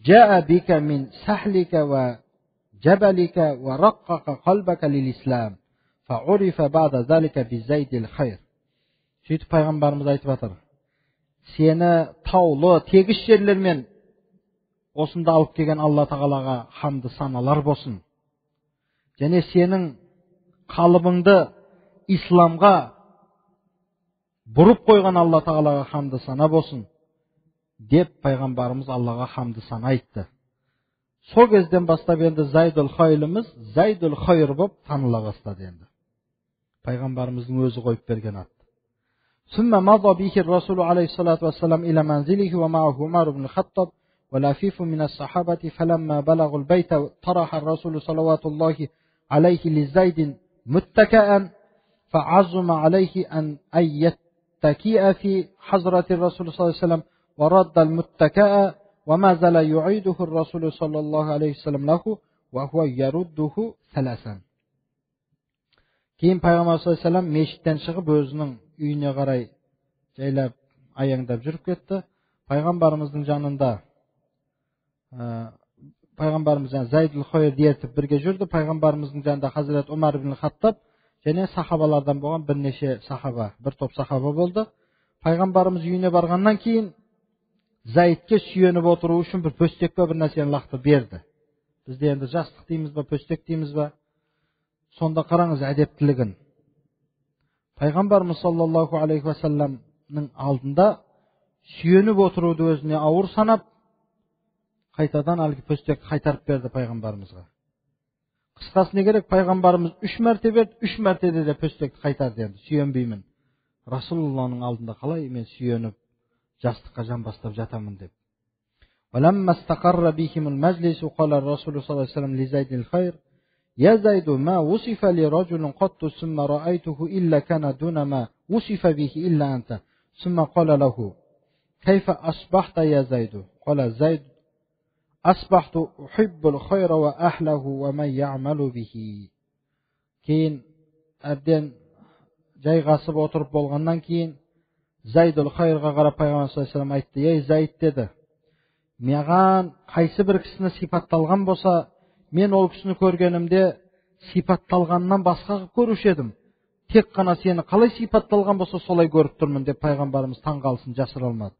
жаа бика мин сахлика ва джабалика ва раққақа қалбака лил ислам фаурифа баъда залика бизайдил хайр. Сөйтіп пайғамбарымыз айтып жатыр: сені таулы тегіс жерлермен Осында алып келген Алла Тағалаға хамды саналар болсын. Және сенің қалыбыңды исламға бұрып қойған Алла Тағалаға хамды сана болсын деп пайғамбарымыз Аллаға хамды сана айтты. Сол кезден бастап енді Зайдул Хайлымыз Зайдул Хайр болып таныла бастады енді. Пайғамбарымыздың өзі қойып берген ат. ثم مضى به الرسول عليه الصلاة والسلام إلى منزله ومعه عمر بن الخطاب ولفيف من الصحابة فلما بلغوا البيت طرح الرسول صلوات الله عليه لزيد متكئا فعزم عليه أن يتكئ في حضرة الرسول صلى الله عليه وسلم ورد المتكئ وما زال يعيده الرسول صلى الله عليه وسلم له وهو يرده ثلاثا. Кейін пайғамбар саллаллаху алейхи вассалам мешіттен шығып өзінің үйіне қарай жайлап аяңдап жүріп кетті. Пайғамбарымыздың жанында пайғамбарымыз Зайдул Хайрды ертіп бірге жүрді. Пайғамбарымыздың жанында Хазірет Омар ибн Хаттаб және сахабалардан болған бірнеше сахаба, бір топ сахаба болды. Пайғамбарымыз үйіне барғаннан кейін Зайдке сүйеніп отыру үшін бір пөстек па бір нәрсені лақтырып берді. Бізде енді жастық дейміз ба, пөстек дейміз ба? Сонда қараңыз әдептілігін. Пайғамбарымыз саллаллаху алейхи уассаламның алдында сүйеніп отыруды өзіне ауыр санап, қайтадан әлгі пөстекті қайтарып берді пайғамбарымызға. Қысқасы не керек, пайғамбарымыз 3 мәрте берді, 3 мәртеде де пөстекті қайтарды енді, сүйенбеймін. Расулалланың алдында қалай мен сүйеніп жастыққа жамбастап жатамын деп. ولما استقر بهم المجلس قال الرسول صلى الله عليه وسلم لزيد الخير يا زيد ما وصف لرجل قط ثم رأيته إلا كان دون ما وصف به إلا أنت ثم قال له كيف أصبحت يا زيد قال زيد أصبحت أحب الخير وأهله ومن يعمل به. Кейін әбден жайғасып отырып болғаннан кейін Зайдул Хайрға қарап пайғамбар саллаллаху алейхи вассалам айтты: ей Зайд деді, маған қайсы бір кісіні сипатталған болса, мен ол кісіні көргенімде сипатталғаннан басқа қылып көруші едім. Тек қана сені қалай сипатталған болса солай көріп тұрмын деп пайғамбарымыз таңғалысын жасыра алмады.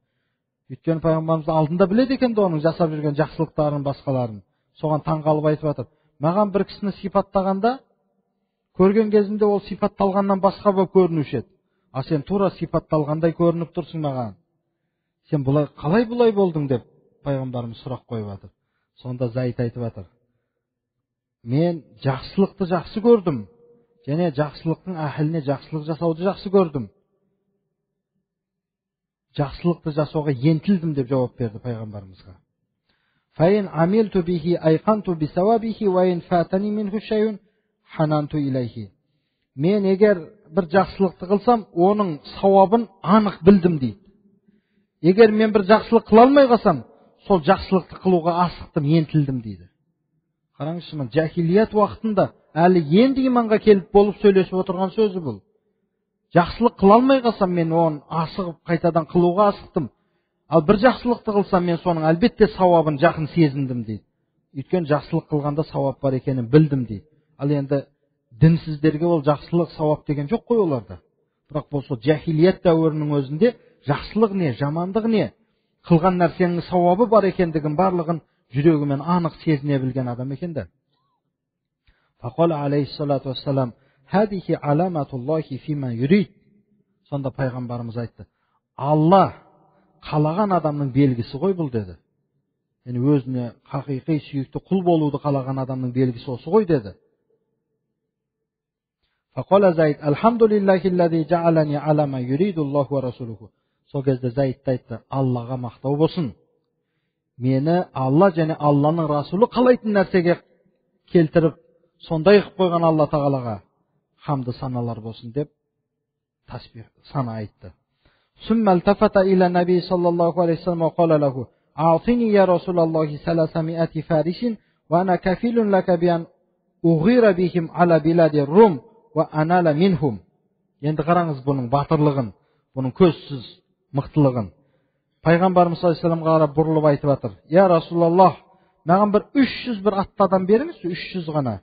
Өйткені пайғамбарымыз алдында біледі екен де оның жасап жүрген жақсылықтарын, басқаларын. Соған таңғалып айтып жатыр. Маған бір кісіні сипаттағанда көрген кезімде ол сипатталғаннан басқа болып көрінуші еді. А сен тура сипатталғандай көрініп тұрсың маған. Сен бұлай қалай бұлай болдың деп пайғамбарымыз сұрақ қойып жатыр. Сонда Зайд айтып жатыр: мен жақсылықты жақсы көрдім және жақсылықтың әһіліне жақсылық жасауды жақсы көрдім. Жақсылықты жасауға ентілдім деп жауап берді пайғамбарымызға. فَإِنْ عَمِلْتُ بِهِ أَيْقَنْتُ بِثَوَابِهِ وَإِنْ فَاتَنِي مِنْهُ شَيْءٌ حَنَنْتُ إِلَيْهِ. Мен егер бір жақсылықты қылсам, оның сауабын анық білдім дейді. Егер мен бір жақсылық қыла алмай қалсам, сол жақсылықты қылуға асықтым, ентілдім дейді. Қараңызшы, мына жахилият уақытында әлі енді иманға келіп болып сөйлесіп отырған сөзі бұл. Жақсылық қыла алмай қалсам, мен оны асығып қайтадан қылуға асықтым. Ал бір жақсылықты қылсам, мен соның әлбетте сауабын жақын сезіндім дейді. Өйткені жақсылық қылғанда сауап бар екенін білдім дейді. Ал енді дінсіздерге ол жақсылық сауап деген жоқ қой оларда. Бірақ бұл сол жахилият дәуірінің өзінде жақсылық не, жамандық не, қылған нәрсенің сауабы бар екендігін барлығын жүрегімен анық сезіне білген адам екен да. Фақала алейхиссалату вассалам хадихи аламатуллахи фима юрид. Сонда пайғамбарымыз айтты: Алла қалаған адамның белгісі ғой бұл деді. Яғни өзіне хақиқи сүйікті құл болуды қалаған адамның белгісі осы ғой деді. Фақала Зайд алхамдулиллахи жаалани ала ма юридуллаху ва расулуху. Сол кезде Зайд айтты: Аллаға мақтау болсын. Мені Алла және Алланың Расулы қалайтын нәрсеге келтіріп, сондай қылып қойған Алла Тағалаға хамды саналар болсын деп тасбих сана айтты. ثم التفت إلى النبي صلى الله عليه وسلم وقال له أعطني يا رسول الله 300 فارس وأنا كفيل لك بأن أغير بهم على بلاد الروم وأنال منهم. Енді қараңыз бұның батырлығын, бұның көзсіз мықтылығын. Пайғамбарымыз саллаллаху алейхи вассаламға қарап бұрылып айтып жатыр: Я Расулаллах, маған бір 300 бір атты адам беріңізші, 300 ғана.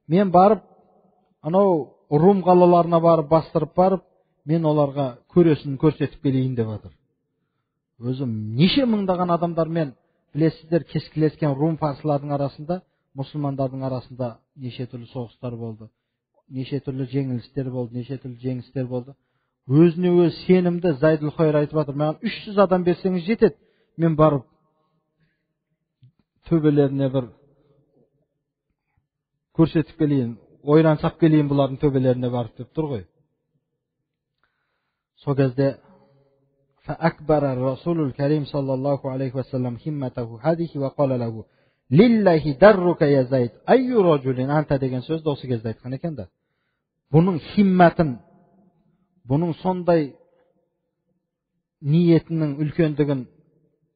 Мен барып анау Рум қалаларына барып бастырып барып, мен оларға көресін көрсетіп келейін деп жатыр. Өзі неше мыңдаған адамдармен Білесіздер, кескілескен рум парсылардың арасында, мұсылмандардың арасында неше түрлі соғыстар болды, неше түрлі жеңілістер болды, неше түрлі жеңістер болды. Өзіне өзі сенімді Зайдул Хайр айтып жатыр, маған 300 адам берсеңіз жетеді, мен барып төбелеріне бір көрсетіп келейін, ойран сап келейін бұлардың төбелеріне барып деп тұр ғой. Сол кезде فأكبر الرسول الكريم صلى الله عليه وسلم همته هذه وقال له لله درك يا زيد أي رجل أنت деген сөзді осы кезде айтқан екен да. Бұның химматын, бұның сондай ниетінің үлкендігін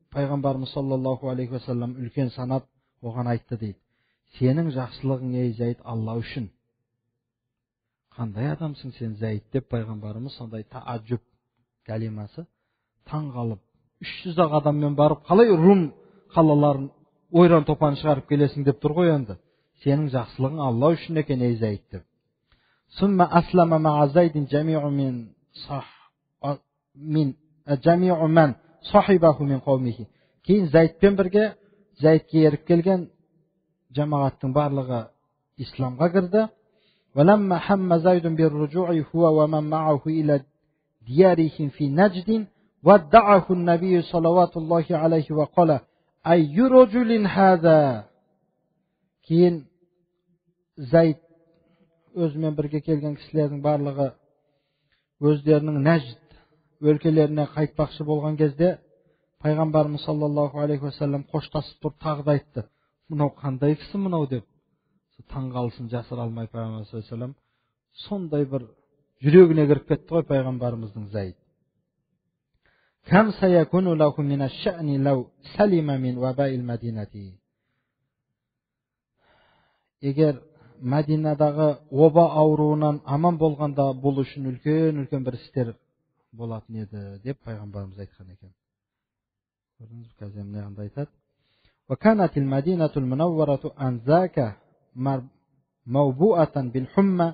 пайғамбарымыз саллаллаху алейхи уассалам үлкен санап оған айтты дейді. Сенің жақсылығың, ей Зайд, Алла үшін. Қандай адамсың сен, Зайд, деп пайғамбарымыз сондай тааджуб кәлимасы таң қалып, 300 ақ адаммен барып қалай Рум қалаларын ойран топан шығарып келесің деп тұр ғой енді. Сенің жақсылығың Алла үшін екен, ей Зайд, деп. Сумма аслама ма'a Зайдин жами'у ман сахибаху мин қаумихи. Кейін Зайдпен бірге Зайдке еріп келген жамағаттың барлығы исламға кірді. وَلَمَّا حَمَّ زَيْدٌ بِالرُّجُوعِ هُوَ وَمَنْ مَعَهُ إِلَى دِيَارِهِمْ فِي نَجْدٍ وَدَّعَهُ النَّبِيُّ صَلَوَاتُ اللَّهِ عَلَيْهِ وَقَالَ أَيُّ رَجُلٍ هَذَا. Кейін Зайд өзімен бірге келген кісілердің барлығы өздерінің Нәжд өлкелеріне қайтпақшы болған кезде пайғамбарымыз саллаллаху алейхи уассалам қоштасып тұрып тағы да айтты, мынау қандай кісі мынау деп. Таңғалысын жасыра алмай пайғамбар саллаллаху алейхи уассалам сондай бір жүрегіне кіріп кетті ғой пайғамбарымыздың Зайд. Кам саякуну лаху минаш-ша'ни лау салима мин вабаил мадинати. Егер Мәдинадағы оба ауруынан аман болғанда бұл үшін үлкен-үлкен бір істер болатын еді деп пайғамбарымыз айтқан екен. Көрдіңіз бе, қазір мына қандай айтады? وَكَانَتِ الْمَدِينَةُ الْمُنَوَّرَةُ أَنْذَاكَ مَوْبُوءَةً بِالْحُمَّى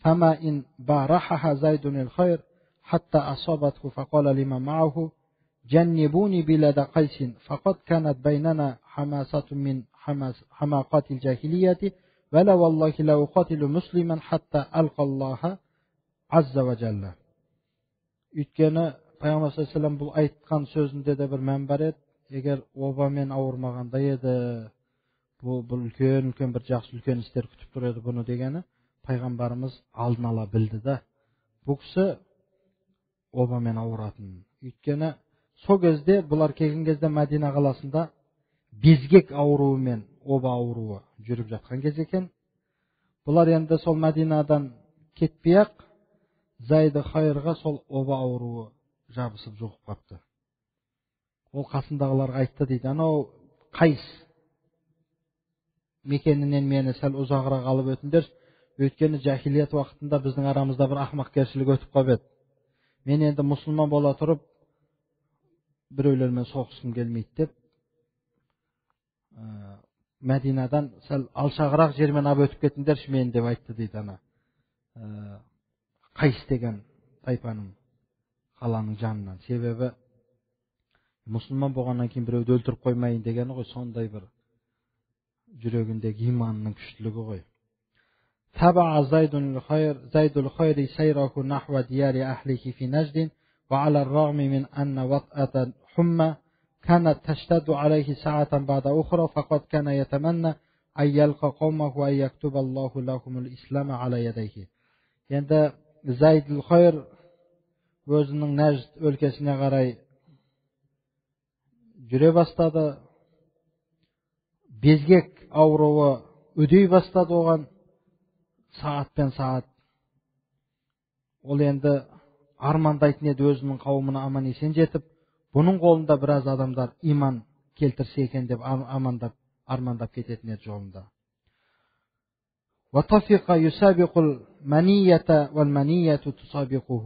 فَمَا إِنْ بَارَحَهَا زَيْدٌ الْخَيْرُ حَتَّى أَصَابَتْهُ فَقَالَ لِمَنْ مَعَهُ جَنِّبُونِي بِلَادَ قَيْسٍ فَقَدْ كَانَتْ بَيْنَنَا حَمَاسَةٌ مِنْ حَمَاقَاتِ الْجَاهِلِيَّةِ وَلَا وَاللَّهِ لَا أُقَاتِلُ مُسْلِمًا حَتَّى أَلْقَى اللَّهَ عَزَّ وَجَلَّ. Өйткені пайғамбар саллаллаху алейхи вассалам бұл айтқан сөзінде де бір мән бар еді. Егер обамен ауырмағанда еді, бұл үлкен бір жақсы үлкен істер күтіп тұр еді бұны дегені пайғамбарымыз алдын ала білді да. Бұл кісі обамен ауыратын. Өйткені сол кезде бұлар келген кезде Мәдина қаласында безгек ауруы мен оба ауруы жүріп жатқан кез екен. Бұлар енді сол Мәдинадан кетпей-ақ Зайды Хайрға сол оба ауруы жабысып жұғып қапты. Ол қасындағыларға айтты дейді, анау Қайс мекенінен мені сәл ұзағырақ алып өтіңдер, өйткені жахилият уақытында біздің арамызда бір ақымақкершілік өтіп қалып еді. Мен енді мұсылман бола тұрып біреулермен соғысқым келмейді деп Мәдинадан сәл алшағырақ жермен алып өтіп кетіңдерші мені деп айтты дейді ана Қайс деген тайпаның қаланың жанынан. Себебі мұсылман болғаннан кейін біреуді өлтіріп қоймайын дегені ғой, сондай бір жүрегіндегі иманның күштілігі ғой. تبع زيد الخير سيره نحو ديار أهله في نجد وعلى الرغم من أن وطأة الحمى كانت تشتد عليه ساعة بعد أخرى فقد كان يتمنى أن يلقى قومه وأن يكتب الله لهم الإسلام على يديه. Енді Зайдул Хайр өзінің Нәжд өлкесіне қарай жүре бастады. Безгек ауруы үдей бастады оған сағатпен сағат. Ол енді армандайтын еді өзінің қауымына аман есен жетіп, бұның қолында біраз адамдар иман келтірсе екен деп армандап кететін еді жолында. وَطَفِقَ يُسَابِقُ الْمَنِيَّةَ وَالْمَنِيَّةُ تُسَابِقُهُ.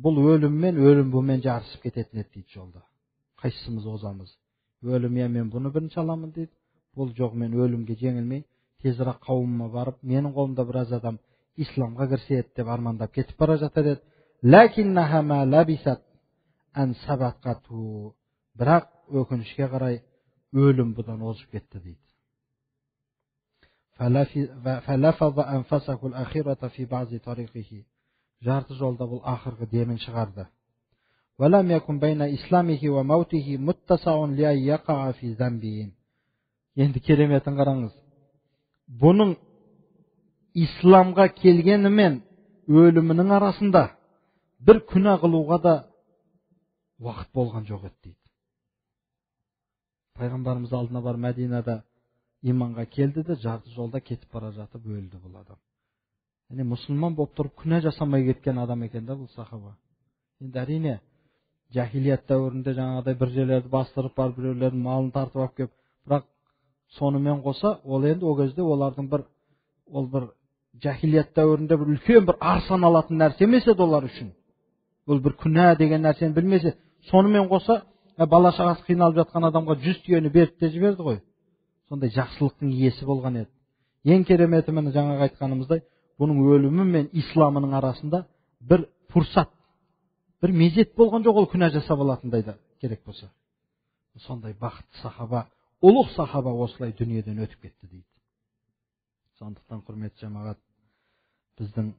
Бұл өліммен өлім бұмен жарысып кететін еді дейді жолда. Қайсымыз озамыз? Өлім я мен бұны бірінші аламын дейді. Бұл жоқ, мен өлімге жеңілмей тезірек қауымыма барып, менің қолымда біраз адам исламға кірсе еді деп армандап кетіп бара жатар еді. Ләкиннаха ма лабисат ан сабақату. Бірақ өкінішке қарай өлім бұдан озып кетті дейді. Жарты жолда бұл ақырғы демін шығарды. Енді кереметін қараңыз. Бұның исламға келгенімен өлімінің арасында бір күнә қылуға да уақыт болған жоқ еді дейді. Пайғамбарымыз алдына бар Мәдинада иманға келді де, жарты жолда кетіп бара жатып өлді бұл адам. Яғни мұсылман болып тұрып күнә жасамай кеткен адам екен да бұл сахаба. Енді әрине жахилият дәуірінде жаңағыдай бір жерлерді бастырып барып біреулердің малын тартып алып келіп, бірақ сонымен қоса ол енді ол кезде олардың бір ол бір жахилият дәуірінде бір үлкен бір ар саналатын нәрсе емес еді олар үшін. Ол бір күнә деген нәрсені білмесе, сонымен қоса бала шағасы қиналып жатқан адамға 100 түйені беріп те жіберді ғой. Сондай жақсылықтың иесі болған еді. Ең кереметі міне жаңағы айтқанымыздай, бұның өлімі мен исламының арасында бір пұрсат, бір мезет болған жоқ, ол күнә жасап алатындай да керек болса. Сондай бақытты сахаба, ұлық сахаба осылай дүниеден өтіп кетті дейді. Сондықтан құрметті жамағат, біздің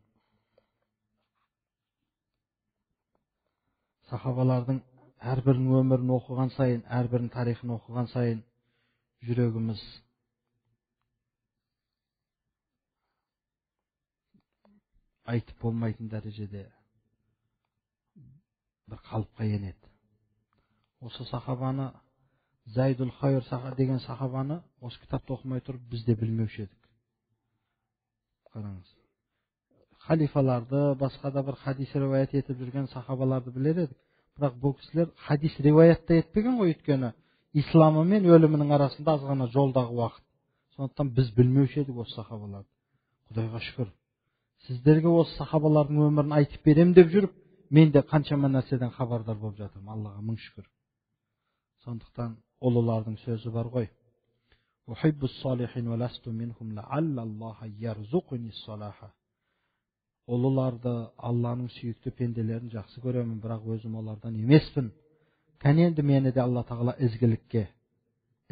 сахабалардың әрбірінің өмірін оқыған сайын, әрбірінің тарихын оқыған сайын жүрегіміз айтып болмайтын дәрежеде бір қалыпқа енеді. Осы сахабаны, Зайдул Хайр деген сахабаны осы кітапты оқымай тұрып біз де білмеуші едік. Қараңыз. Халифаларды, басқа да бір хадис риуаят етіп жүрген сахабаларды білер едік. Бірақ бұл кісілер хадис риуаят та етпеген ғой, өйткені исламы мен өлімінің арасында аз ғана жолдағы уақыт. Сондықтан біз білмеуші едік осы сахабаларды. Құдайға шүкір. Сіздерге осы сахабалардың өмірін айтып берем деп жүріп, мен де қаншама нәрседен хабардар болып жатырмын. Аллаға мың шүкір. Сондықтан ұлылардың сөзі бар ғой. Ұлыларды, Алланың сүйікті пенделерін жақсы көремін, бірақ өзім олардан емеспін. Кәне енді мені де Алла Тағала ізгілікке,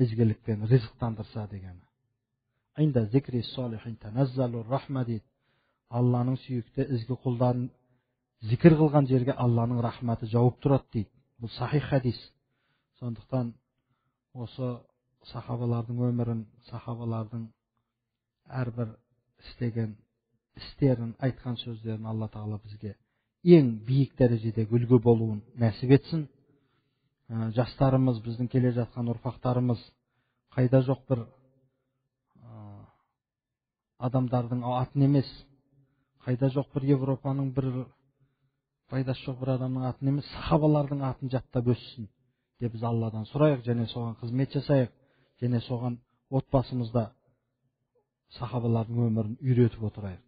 ізгілікпен ризықтандырса дегені. Инда зикри солихин таназзалур рахма дейді. Алланың сүйікті ізгі құлдарын зикір қылған жерге Алланың рахматы жауып тұрады дейді. Бұл сахих хадис. Сондықтан осы сахабалардың өмірін, сахабалардың әрбір істеген істерін, айтқан сөздерін Алла Тағала бізге ең биік дәрежедегі үлгі болуын нәсіп етсін. Жастарымыз, біздің келе жатқан ұрпақтарымыз қайда жоқ бір адамдардың атын емес, қайда жоқ бір Европаның бір пайдасы жоқ бір адамның атын емес, сахабалардың атын жаттап өссін деп біз Алладан сұрайық және соған қызмет жасайық, және соған отбасымызда сахабалардың өмірін үйретіп отырайық.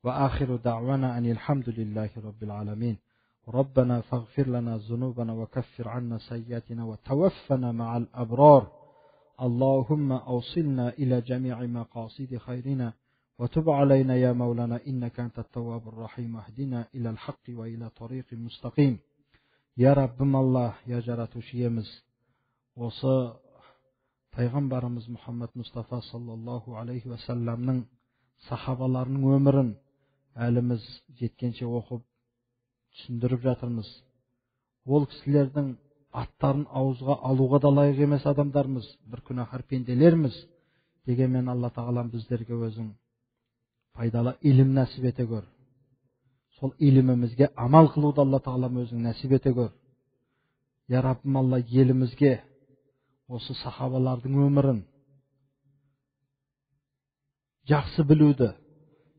وآخر دعوانا أن الحمد لله رب العالمين. ربنا فاغفر لنا ذنوبنا وكفر عنا سيئاتنا وتوفنا مع الأبرار. اللهم أوصلنا إلى جميع مقاصد خيرنا وتب علينا يا مولانا إنك أنت التواب الرحيم. واهدنا إلى الحق وإلى طريق مستقيم. يا Rabbim Allah, ya Jaratушы Иеміз, осы Пайғамбарымыз Мұхаммад Мұстафа саллаллаху алейхи уассаламның сахабаларының өмірін әліміз жеткенше оқып түсіндіріп жатырмыз. Ол кісілердің аттарын ауызға алуға да лайық емес адамдармыз, бір күнәһар пенделерміз. Дегенмен Алла Тағалам біздерге өзің пайдалы илім нәсіп ете көр. Сол илімімізге амал қылуды Алла Тағалам өзің нәсіп ете көр. Я Раббым Алла, елімізге осы сахабалардың өмірін жақсы білуді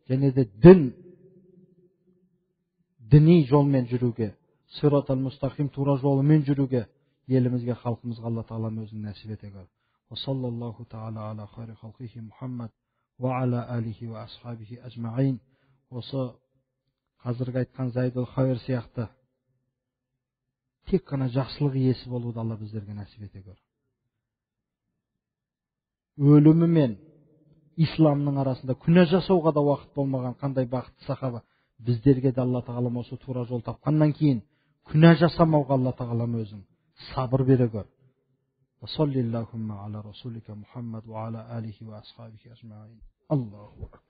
және де діни жолмен жүруге, сират ал-мустақим тура жолымен жүруге елімізге, халқымызға Алла Тағалам өзің нәсіп ете көр. Ва саллаллаху тағала ала хайри халқихи Мухаммад ва ала алихи ва асхабихи ажмаин. Осы қазіргі айтқан Зайдул Хайр сияқты тек қана жақсылық иесі болуды Алла біздерге нәсіп ете көр. Өлімі мен исламның арасында күнә жасауға да уақыт болмаған қандай бақытты сахаба, біздерге де Алла Тағалам осы тура жол тапқаннан кейін күнә жасамауға Алла Тағалам өзің сабыр бере көр. وصل اللهم على رسولك محمد وعلى آله وأصحابه أجمعين. الله أكبر.